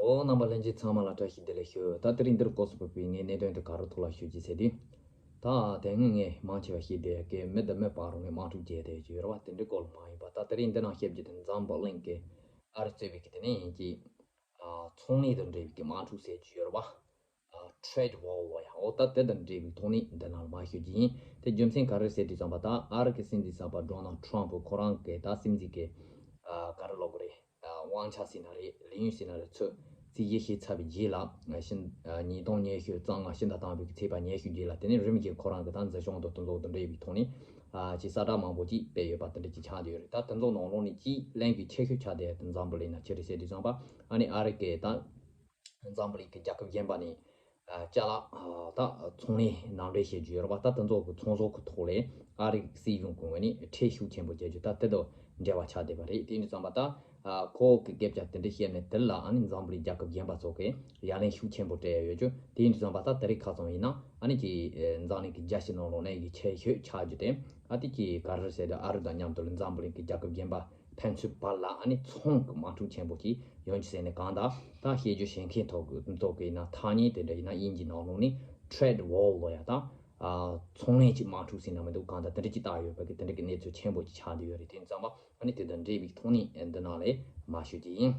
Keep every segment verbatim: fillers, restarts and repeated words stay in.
ཨོ། རྣམ་པ་ལྷན་རྒྱས་ཚང་མ་ལ་བཀྲ་ཤིས་བདེ་ལེགས་ཞུ། ད་དེ་རིང་འདིར་སྐོར་སུ་ཕེབས་པའི་ངའི་གནད་དོན་དེ་ག་རུ་ཐུགས་ལ་ཞུ་རྒྱུ་ཟེར་དུས། ད་དེ་སྔོན་ངས་མང་ཆེ་བ་ཤེས་བསྡད་ཀྱི་མི་དང་མི་བར་རུ་ནས་དམག་འཁྲུག་བརྒྱབ་བསྡད་ཀྱི་ཡོད་རེད་བ། དེ་འདྲའི་སྐོར་ལ་མ་ཡིན་པ། ད་དེ་རིང་འདི་ནང་བཤད་རྒྱུ་དེ་འཛམ་བུ་གླིང་གི་ཨ་རི་གཙོས་པའི་གི་དེ་ནས་ཡིན་གྱི་ཨ་ཚོང་ལས་དང་འབྲེལ་བའི་གི་དམག་འཁྲུག་ཟེར་རྒྱུ་ཡོད་རེད་བ། ཨ་ཊེ་རེ་ཌི་ཝོར་ལོ་ཡ། འོ་ད་དེ་དང་འབྲེལ་བའི་ཐོག་ནས་འདི་ནང་ལ་མར་ཞུ་རྒྱུ་ཡིན། དེ་རྒྱུ་མཚན་ག་རེ་ཟེར་དུས་ཙམ་པ། ད་ཨ་རི་གི་སྲིད་འཛིན་གསར་པ་ཌོ་ནལ་ཌི་ཊརམ་ཕུ་ཁོ་རང་གི་ད་སྲིད་འཛིན་གི་ཨ་ག་རེ་ལབ་དགོས་རེད། ཨ་དབང་ཆ་ཟེར་ན་རེད། ལས་ཡུན་ཟེར་ན་རེད། ཚོད་རྩིས་ཞིབ་བྱས་ཚར་བའི་རྗེས་ལ། ཨ་ཕྱི་ཨ་ཉིས་སྟོང་ཉི་ཤུ་རྩ་ལྔ་ཕྱི་ཟླ་དང་པོའི་ཚེས་པ་ཉི་ཤུ་རྗེས་ལ། དེ་ནས་རིམ་གྱིས་ཁོ་རང་གི་ད་འཛིན་སྐྱོང་དང་དེ་ཚོ་དང་འབྲེལ་བའི་ཐོག་ནས་ཨ་ཅིག་གསལ་བསྒྲགས་མང་པོ་ཅིག་སྤེལ་ཡོད་པ་དེ་འདྲ་ཅིག་ཆགས་བསྡད་ཡོད་རེད། ད་དེ་ཚོ་ནང་ལོགས་ནས་ཅིག་གླེང་རྒྱུ་ཆེ་ཤོས་ཆགས་བསྡད་ཡོད་དེ་འཛམ་བུ་གླིང་ན་ཅི་རེད་ཟེར་དུས་ཙམ་པ། ཨ་ནི་ཨ་རི་གི་ད་འཛམ་བུ་གླིང་གི་རྒྱལ་ཁབ་གཞན་པ་ནས་ཨ་ཅ་ལག་ཨ་ད་ཚོང་ལས་ནང་འདྲེན་བྱེད་རྒྱུ་ཡོད་རེད་བ། ད་དེ་ཚོ་གི་ཚོང་ཟོག་གི་ཐོག་ལས་ཨ་རི་སྲིད་གཞུང་གི་ངོས་ནས་ཁྲལ་ཤུགས་ཆེན་པོ་བརྒྱབ་རྒྱུ། ད་དེ་དང་འབྲེལ་བ་ཆགས་བསྡད་པ་རེད། དེ་ཡིན་དུས་ཙམ་པ། ད་ཨ་ཁོ་གི་སྐད་ཆ་དེ་འདྲ་བཤད་ནས་དེ་ལ་ཨ་ནི་འཛམ་བུ་གླིང་རྒྱལ་ཁབ་གཞན་པ་ཚོ་གིས་ཡ་ལན་ཤུགས་ཆེན་པོ་སྤྲད་ཡོད་རྒྱུ། དེ་ཡིན་དུས་ཙམ་པ། ད་དེ་རིང་ཁ་སང་ཡིན་ན་ཨ་ནི་ཅིག་ཨ་འཛམ་གླིང་གི་རྒྱལ་སྤྱི་ནང་ལོགས་ནས་ཡི་ཆེ་ཤོས་ཆགས་རྒྱུ་དེ། ཨ་དེ་ཅིག་ག་རེ་ཟེར་དུས། ཨ་རི་དང་མཉམ་དུ་འཛམ་བུ་གླིང་གི་རྒྱལ་ཁབ་གཞན་པ་ཕན་ཚུན་བར་ལ་ཨ་ནི་ཚོང་གི་དམག་འཁྲུག་ཆེན་པོ་ཅིག་ཡོང་རྒྱུ་ཟེར་ནས། གང་ལྟར་ད་བཤད་རྒྱུ་བཤད་མཁན་ཐོག་གི་ཐོག་གི་ཡིན་ན། ཐ་སྙད་དེ་འདྲ་ཡིན་ན་དབྱིན་ཇིའི་ནང་ལོགས་ནས་ཊེ་རེ་ཌི་ཝོར་ལོ་ཡ། ད་ཨ་ཚོང་ལས་ཀྱི་དམག་འཁྲུག་ཟེར་ན་མི་འདུག། གང་ལྟར་དེ་འདྲ་ཅིག་བཏགས་ཡོད་པ་གི་དེ་འདྲ་གི་གནས་ཚུལ་ཆེན་པོ་ཅིག་ཆགས་བསྡད་ཡོད་རེད། དེ་ཙམ་པ་ཨ་ནི་དེ་དང་འབྲེལ་བའི་ཐོག་ནས་འདི་ནང་ལ་མར་ཞུ་རྒྱུ་ཡིན།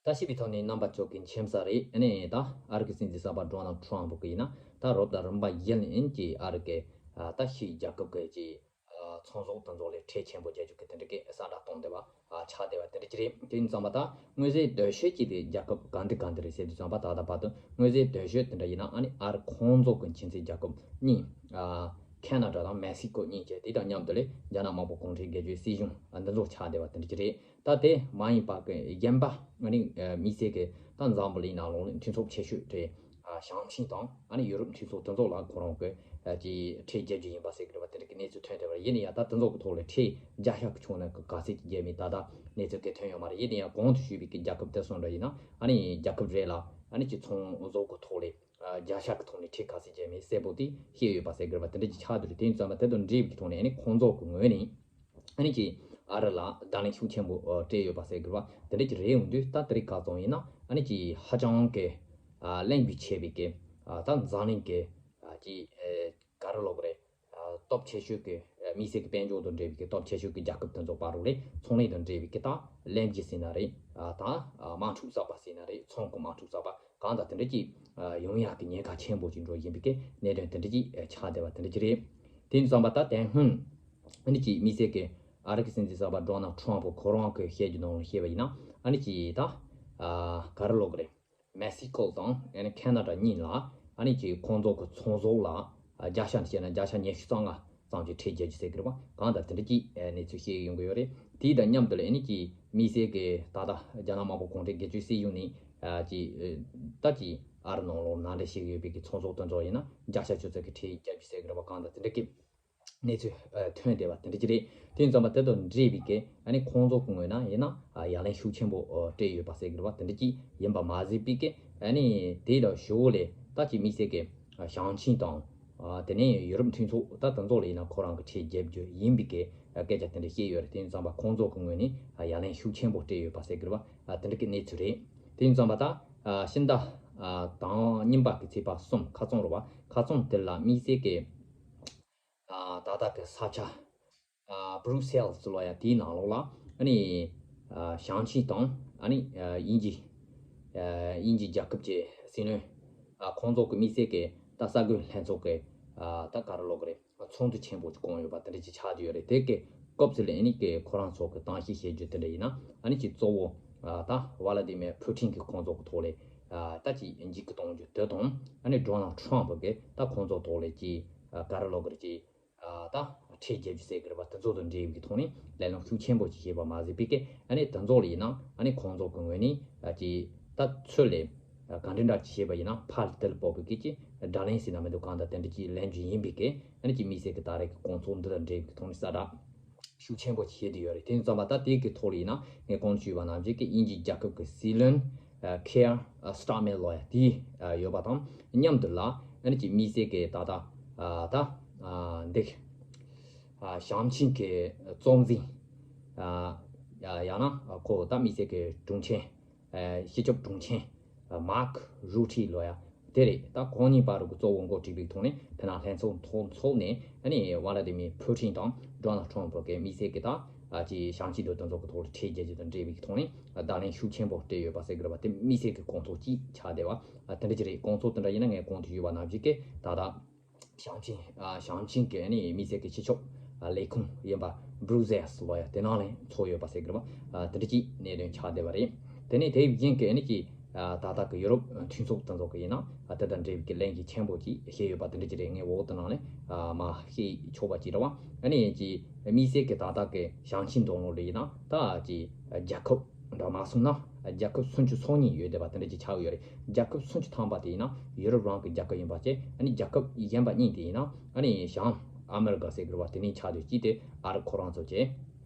ད་ཞུས་པའི་ཐོག་ནས་རྣམ་པ་ཚོ་གི་མཁྱེན་གསལ་རེད། ཨ་ནི་ད་ཨ་རི་གི་སྲིད་འཛིན་གསར་པ་ཌོ་ནལ་ཌི་ཊརམ་ཕུ་གི་ཡིན་ན། ད་རོབ་དང་རིམ་པ་བཞིན་ཨ་ནི་ཅིག་ཨ་རི་གི་ཨ་ད་ཕྱིའི་རྒྱལ་ཁབ་གི་ཅིག་ཨ་ཚོང་ཟོག་དེ་ཚོ་ལ་ཁྲལ་ཆེན་པོ་རྒྱག་རྒྱུ་གི་དེ་འདྲ་གི་གསལ་བསྒྲགས་བཏང་བསྡད་པ་ཨ་ཆགས་བསྡད་པ་དེ་འདྲ་ཅིག་རེད། དེ་ཡིན་ཙམ་པ། ད་དངོས་ཟོག་སྡོད་ཤོས་ཅིག་དེ་རྒྱལ་ཁབ་གང་དེ་གང་དེ་རེད་ཟེར་དུས་ཙམ་པ། ད་ལྟ་བར་དུ་དངོས་ཟོག་སྡོད་ཤོས་དེ་འདྲ་ཡིན་ན་ཨ་ནི་ཨ་རི་ཁོང་ཚོ་གི་མཁྱེན་གསལ་རྒྱལ་ཁབ་གཉིས། ཨ་ཁེ་ན་ཌ་དང་མེག་སི་ཀོ་གཉིས་བཅས། དེ་དང་མཉམ་དུ་ལས་རྒྱ་ནག་དམར་པོ་གུང་ཁྲན་སྒེར་གཅོད་སྲིད་གཞུང་། ཨ་འདི་ཚོ་ཆགས་བསྡད་པ་དེ་འདྲ་ཅིག་རེད། ད་དེ་མ་ཡིན་པ་གི་གཞན་པ་ཨ་ནི་ཨ་དམིགས་བསལ་གྱི་ད་འཛམ་བུ་གླིང་ནང་ལོགས་ནས་མཐུན་ཚོགས་ཆེ་ཤོས་དེ་ཨ་ཞང་ཆིན་དང་ཨ་ནི་ཡུ་རོབ་མཐུན་ཚོགས་དེ་ཚོ་ལ་ཁོ་རང་གི་ཨ་ཀྱི་ཁྲལ་རྒྱག་རྒྱུ་ཡིན་པ་ཟེར་གི་རེད་པ། དེ་འདྲ་གི་གནས་ཚུལ་ཐོན་བསྡད་པ་རེད། ཡིན་ན་ཡང་ད་དེ་ཚོ་གི་ཐོག་ལ་ཁྲལ་བརྒྱ་ཆ་གི་ཕྱོགས་ནས་ག་ཚད་ཀྱི་བརྒྱབ་མིན་ད་ལྟ་གནས་ཚུལ་གི་ཐོན་ཡོད་མ་རེད། ཡིན་ན་ཡང་གོང་དུ་ཞུས་པའི་གི་རྒྱལ་ཁབ་དེ་ཚོ་འདྲ་ཡིན་ན་ཨ་ནི་རྒྱལ་ཁབ་རེ་ལ་ཨ་ནི་ཀྱི་ཚོང་ཟོག་གི་ཐོག་ལས་ཨ་བརྒྱ་ཆ་གི་ཐོག་ནས་ཁྲལ་ག་ཚད་བརྒྱབ་མིན་གསལ་པོ་དེ་བཤད་ཡོད་པ་ཟེར་གི་རེད་པ། དེ་འདྲ་ཅིག་ཆགས་བསྡད་རེད། དེ་ཡིན་ཙམ་པ་དེ་དང་འབྲེལ་བའི་གི་ཐོག་ནས་ཨ་ནི་ཁོང་ཚོ་གི་ངོས་ནས་ཨ་ནི་ཀྱི་ཨ་རི་ལ་བརྡ་ལན་ཤུགས་ཆེན་པོ་ཨ་སྤྲད་ཡོད་པ་ཟེར་གི་རེད་པ། དེ་འདྲ་ཅིག་རེད་འོང་དུས། ད་དེ་རིང་ཁ་སང་ཡིན་ན་ཨ་ནི་ཀྱི་ཧ་ཅང་གི་ཨ་གླེང་རྒྱུ་ཆེ་བའི་གི་ཨ་ད་འཛམ་གླིང་གི་ཨ་ཀྱི་ཨ་ག་རེ་ལབ་དགོས་རེད། ཨ་སྟོབས་ཆེ་ཤོས་ཀྱི་ཨ་དམིགས་བསལ་གྱི་དཔལ་འབྱོར་དང་འབྲེལ་བའི་གི་སྟོབས་ཆེ་ཤོས་ཀྱི་རྒྱལ་ཁབ་དེ་ཚོ་བར་རུ་ལས་ཚོང་ལས་དང་འབྲེལ་བའི་གི་ད་གླེང་རྒྱུ་ཟེར་ན་རེད། ཨ་ད་ཨ་དམག་འཁྲུག་བསགས་པ་ཟེར་ན་རེད། ཚོང་གི་དམག་འཁྲུག་བསགས་པ། གང་ལྟར་དེ་འདྲ་ཅིག་ཨ་ཡོང་ཡག་གི་ཉེན་ཁ་ཆེན་པོ་ཅིག་འགྲོ་བཞིན་པའི་གི་གནད་དོན་དེ་འདྲ་ཅིག་ཨ་ཆགས་བསྡད་པ་དེ་འདྲ་ཅིག་རེད། དེ་ཡིན་དུས་ཙམ་པ། ད་དེ་སྔོན་ཨ་ནི་ཀྱི་དམིགས་བསལ་གྱི་ཨ་རི་གི་སྲིད་འཛིན་གསར་པ་ཌོ་ནལ་ཌི་ཊརམ་ཕུ་ཁོ་རང་གི་བཤད་རྒྱུ་ནང་ལ་བཤད་པ་ཡིན་ན། ཨ་ནི་ཀྱི་ད་ཨ་ག་རེ་ལབ་དགོས་རེད། མེག་སི་ཀོ་དང་ཨ་ནི་ཁེ་ན་ཌ་གཉིས་ལ་ཨ་ནི་ཀྱི་ཁོང་ཚོ་གི་ཚོང་ཟོག་ལ་ཨ་བརྒྱ་ཆ་ནས་བཤད་ན་བརྒྱ་ཆ་ཉི་ཤུ་རྩ་ལྔ་ཙམ་གྱི་ཁྲལ་རྒྱག་རྒྱུ་ཟེར་གི་རེད་པ། གང་ལྟར་དེ་འདྲ་ཅིག་ཨ་གནས་ཚུལ་བཤད་ཡོང་གི་ཡོད་རེད། དེའི་དང་མཉམ་དུ་ལ་ཨ་ནི་ཀྱི་དམིགས་བསལ་གྱི་ད་ལྟ་རྒྱ་ནག་དམར་པོ་གུང་ཁྲན་སྒེར་གཅོད་སྲིད་གཞུང་ནས་ཨ་ཀྱི་ཨ་ད་ཀྱི་ཨ་རི་ནང་ལོགས་ནང་འདྲེན་བྱེད་ཀྱི་ཡོད་པའི་གི་ཚོང་ཟོག་དེ་ཚོ་ཡིན་ན་བརྒྱ་ཆ་བཅུ་ཙམ་གྱི་ཁྲལ་རྒྱག་རྒྱུ་ཟེར་གི་རེད་པ། གང་ལྟར་དེ་འདྲ་གི་གནས་ཚུལ་ཨ་ཐོན་བསྡད་པ་དེ་འདྲ་ཅིག་རེད། དེ་ཡིན་ཙམ་པ་དེ་དང་འབྲེལ་བའི་གི་ཨ་ནི་ཁོང་ཚོ་གི་ངོས་ན་ཡིན་ན་ཨ་ཡ་ལན་ཤུགས་ཆེན་པོ་ཨ་སྤྲད་ཡོད་པ་ཟེར་གི་རེད་པ། དེ་འདྲ་ཅིག་ཡིན་པ་མ་ཟད་པའི་གི་ཨ་ནི་དེ་དང་ཞོར་ལས་ད་ཀྱི་དམིགས་བསལ་གི་ཨ་ཞང་ཆིན་དང་ཨ་དེ་ནས་ཡུ་རོབ་མཐུན་ཚོགས་ད་དེ་ཚོ་ལ་ཡིན་ན་ཁོ་རང་གི་ཁྲལ་རྒྱབ་རྒྱུ་ཡིན་པའི་གི་ཨ་སྐད་ཆ་དེ་འདྲ་བཤད་ཡོད་རེད། དེ་ཡིན་ཙམ་པ་ཁོང་ཚོ་གི་ངོས་ནས་ཨ་ཡ་ལན་ཤུགས་ཆེན་པོ་སྤྲད་ཡོད་པ་ཟེར་གི་རེད་པ། ཨ་དེ་འདྲ་གི་གནས་ཚུལ་རེད། དེ་ཡིན་ཙམ་པ་ད་ཨ་ཕྱི་ཟླ་ཨ་དང་གཉིས་པ་གི་ཚེས་པ་གསུམ་ཁ་རྩང་རེད་པ། ཁ་རྩང་དེ་ལ་དམིགས་བསལ་གི་ཨ་ད་ལྟ་གི་ས་ཆ་ཨ་བྷུ་རུ་སེལ་ཟེར་ལབ་ཡ་དེའི་ནང་ལོགས་ལ་ཨ་ནི་ཨ་ཞང་ཆིན་དང་ཨ་ནི་ཨ་དབྱིན་ཇི་ཨ་དབྱིན་ཇི་རྒྱལ་ཁབ་ཀྱི་སྲིད་བློན་ཨ་ཁོང་ཚོ་གི་དམིགས་བསལ་གྱི་ད་གསར་འགོད་ལྷན་ཚོགས་ཀྱི་ཨ་ད་ག་རེ་ལབ་དགོས་རེད། ཚོགས་འདུ་ཆེན་པོ་ཅིག་བསྐོངས་ཡོད་པ་དེ་འདྲ་ཅིག་ཆགས་བསྡད་ཡོད་རེད། དེ་གི་སྐབས་སུ་ལ་ཨ་ནི་གི་ཁོ་རང་ཚོ་གི་གཏམ་བཤད་བྱེད་རྒྱུ་དེ་འདྲ་ཡིན་ན་ཨ་ནི་ཅིག་གཙོ་བོ་ཨ་ད་ཝ་ལ་ཏི་མེར་ཕུ་ཊིན་གྱི་ཁོང་ཚོ་གི་ཐོག་ལས་ཨ་ད་ཅིག་འཇིགས་སྐུལ་གཏོང་རྒྱུ་དེ་དང་ཨ་ནི་ཌོ་ནལ་ཊརམ་ཕུ་གི་ད་ཁོང་ཚོ་ཐོག་ལས་ཀྱི་ཨ་ག་རེ་ལབ་དགོས་རེད། ཀྱི་ཨ་ད་ཁྲལ་རྒྱག་རྒྱུ་ཟེར་གི་རེད་པ། དེ་ཚོ་དང་འབྲེལ་བའི་གི་ཐོག་ནས་གླེང་སློང་ཤུགས་ཆེན་པོ་ཅིག་བྱས་པ་མ་ཟད་པའི་གི་ཨ་ནི་དེ་ཚོ་ལ་ཡིན་ན་ཨ་ནི་ཁོང་ཚོ་གི་ངོས་ནས་ཨ་ཅིག་ད་ཚུར་ལས་ཨ་ག་འདྲ་འདྲ་ཅིག་བྱས་པ་ཡིན་ན་ཕར་དེ་ལ་ཕོག་པའི་གི་ཅིག་དགྲ་ལན་ཟེར་ན་མི་འདུག། གང་ལྟར་དེ་འདྲ་ཅིག་ལེན་རྒྱུ་ཡིན་པའི་གི་ཨ་ནི་ཅིག་དམིགས་བསལ་གི་ད་རེས་གི་སྐོང་ཚོགས་འདི་དང་འབྲེལ་བའི་གི་ཐོག་ནས་གསལ་བསྒྲགས་ཤུགས་ཆེན་པོ་ཅིག་བྱས་བསྡད་ཡོད་རེད། དེ་ཡིན་ཙམ་པ་ད་དེ་གི་ཐོག་ལ་ཡིན་ན་ངས་གོང་དུ་ཞུས་པ་ནང་བཞིན་གི་དབྱིན་ཇིའི་རྒྱལ་ཁབ་ཀྱི་སྲིད་བློན་ཨ་ཁེར་ཨ་སི་ཊར་མེར་ལབ་ཡ་དེ་ཨ་ཡོད་པ་དང་མཉམ་དུ་ལ་ཨ་ནི་ཅིག་དམིགས་བསལ་གི་ད་ལྟ་ཨ་ད་ཨ་འདི་ཨ་ཞང་ཆིན་གྱི་གཙོ་འཛིན་ཨ་ཡ་ཡང་ན་ཁོ་ད་དམིགས་བསལ་གི་དྲུང་ཆེ་ སྤྱི་ཁྱབ་དྲུང་ཆེ་མཱག་རུ་ཊི་ལོ་ཡ་དེ་རེད། ད་ཁོང་གཉིས་བར་གྱི་གཙོ་བོ་འགོ་ཁྲིད་པའི་ཐོག་ནས་དེ་ནང་ལྷན་ཚོགས་ཐོག་ཚོགས་ནས་ཨ་ནི་ཝ་ལ་དི་མི་ཕུ་ཊིན་དང་ཌོ་ནལ་ཊམ་ཕུ་གི་དམིགས་བསལ་གྱི་ད་ཅི་བྱང་ཆིངས་དོ་དོན་ཚོགས་ཀྱི་ཐོག་ལ་ཁྲལ་རྒྱག་རྒྱུ་དང་འབྲེལ་བའི་ཐོག་ནས་བརྡ་ལན་ཤུགས་ཆེན་པོ་སྤྲད་ཡོད་པ་ཟེར་གི་རེད་བ། དེ་དམིགས་བསལ་གྱི་གོ་རྟོགས་ཅིག་ཆགས་བསྡད་བ་དེ་འདྲ་ཅིག་རེད། གོ་རྟོགས་དེ་འདྲ་ཡིན་ན་ངས་གོང་དུ་ཞུས་པ་ནང་བཞིན་གྱི་ད་ལྟ་བྱང་ཆིངས་ཨ་བྱང་ཆིངས་ཀྱི་ཨ་ནི་དམིགས་བསལ་གྱི་སྤྱི་ཁྱབ་ཨ་ལས་ཁུངས་ཡིན་པ་སྦྲུ་སེལ་ལོ་ཡ་དེ་ནང་ལ་ཚོགས་ཡོད་པ་ཟེར་གི་རེད་བ། ཨ་དེ་འདྲ་ཅིག་གནད་དོན་ཆགས་བསྡད་པ་རེད། དེ་ནས་དེ་བཞིན་གྱི་ཨ་ནི་ཀྱི་ཨ་ད་ལྟ་གི་ཡུ་རོབ་མཐུན་ཚོགས་དེ་ཚོ་གི་ཡིན་ན་ཨ་དེ་དང་འབྲེལ་བའི་གི་ལན་གྱི་ཆེན་པོ་ཅིག་བཤད་ཡོད་པ་དེ་འདྲ་ཅིག་རེད། ངས་འོག་དེ་ནང་ལ་ཨ་མ་བཤད་ཆོག་པ་ཅིག་རེད་བ། ཨ་ནི་ཀྱི་དམིགས་བསལ་གྱི་ད་ལྟ་གི་བྱང་ཆིངས་དང་ལོ་ལ་ཡིན་ན་ད་ཀྱི་རྒྱལ་ཁབ་འདྲ་མ་སོང་ན་རྒྱལ་ཁབ་སུམ་ཅུ་སོ་གཉིས་ཡོད་བསྡད་པ་དེ་འདྲ་ཅིག་ཆགས་ཡོད་རེད། རྒྱལ་ཁབ་སུམ་ཅུ་ཐམ་པ་དེ་ཡིན་ན་ཡུ་རོབ་རང་གི་རྒྱལ་ཁབ་ཡིན་པ་བྱས། ཨ་ནི་རྒྱལ་ཁབ་གཞན་པ་གཉིས་དེ་ཡིན་ན་ཨ་ནི་བྱང་ཨ་མེ་རི་ཀ་ཟེར་གི་རེད་བ། དེ་ནས་ཆགས་སྡོད་ཀྱི་དེ་ཨ་རི་ཁོ་རང་ཚོ་བྱས།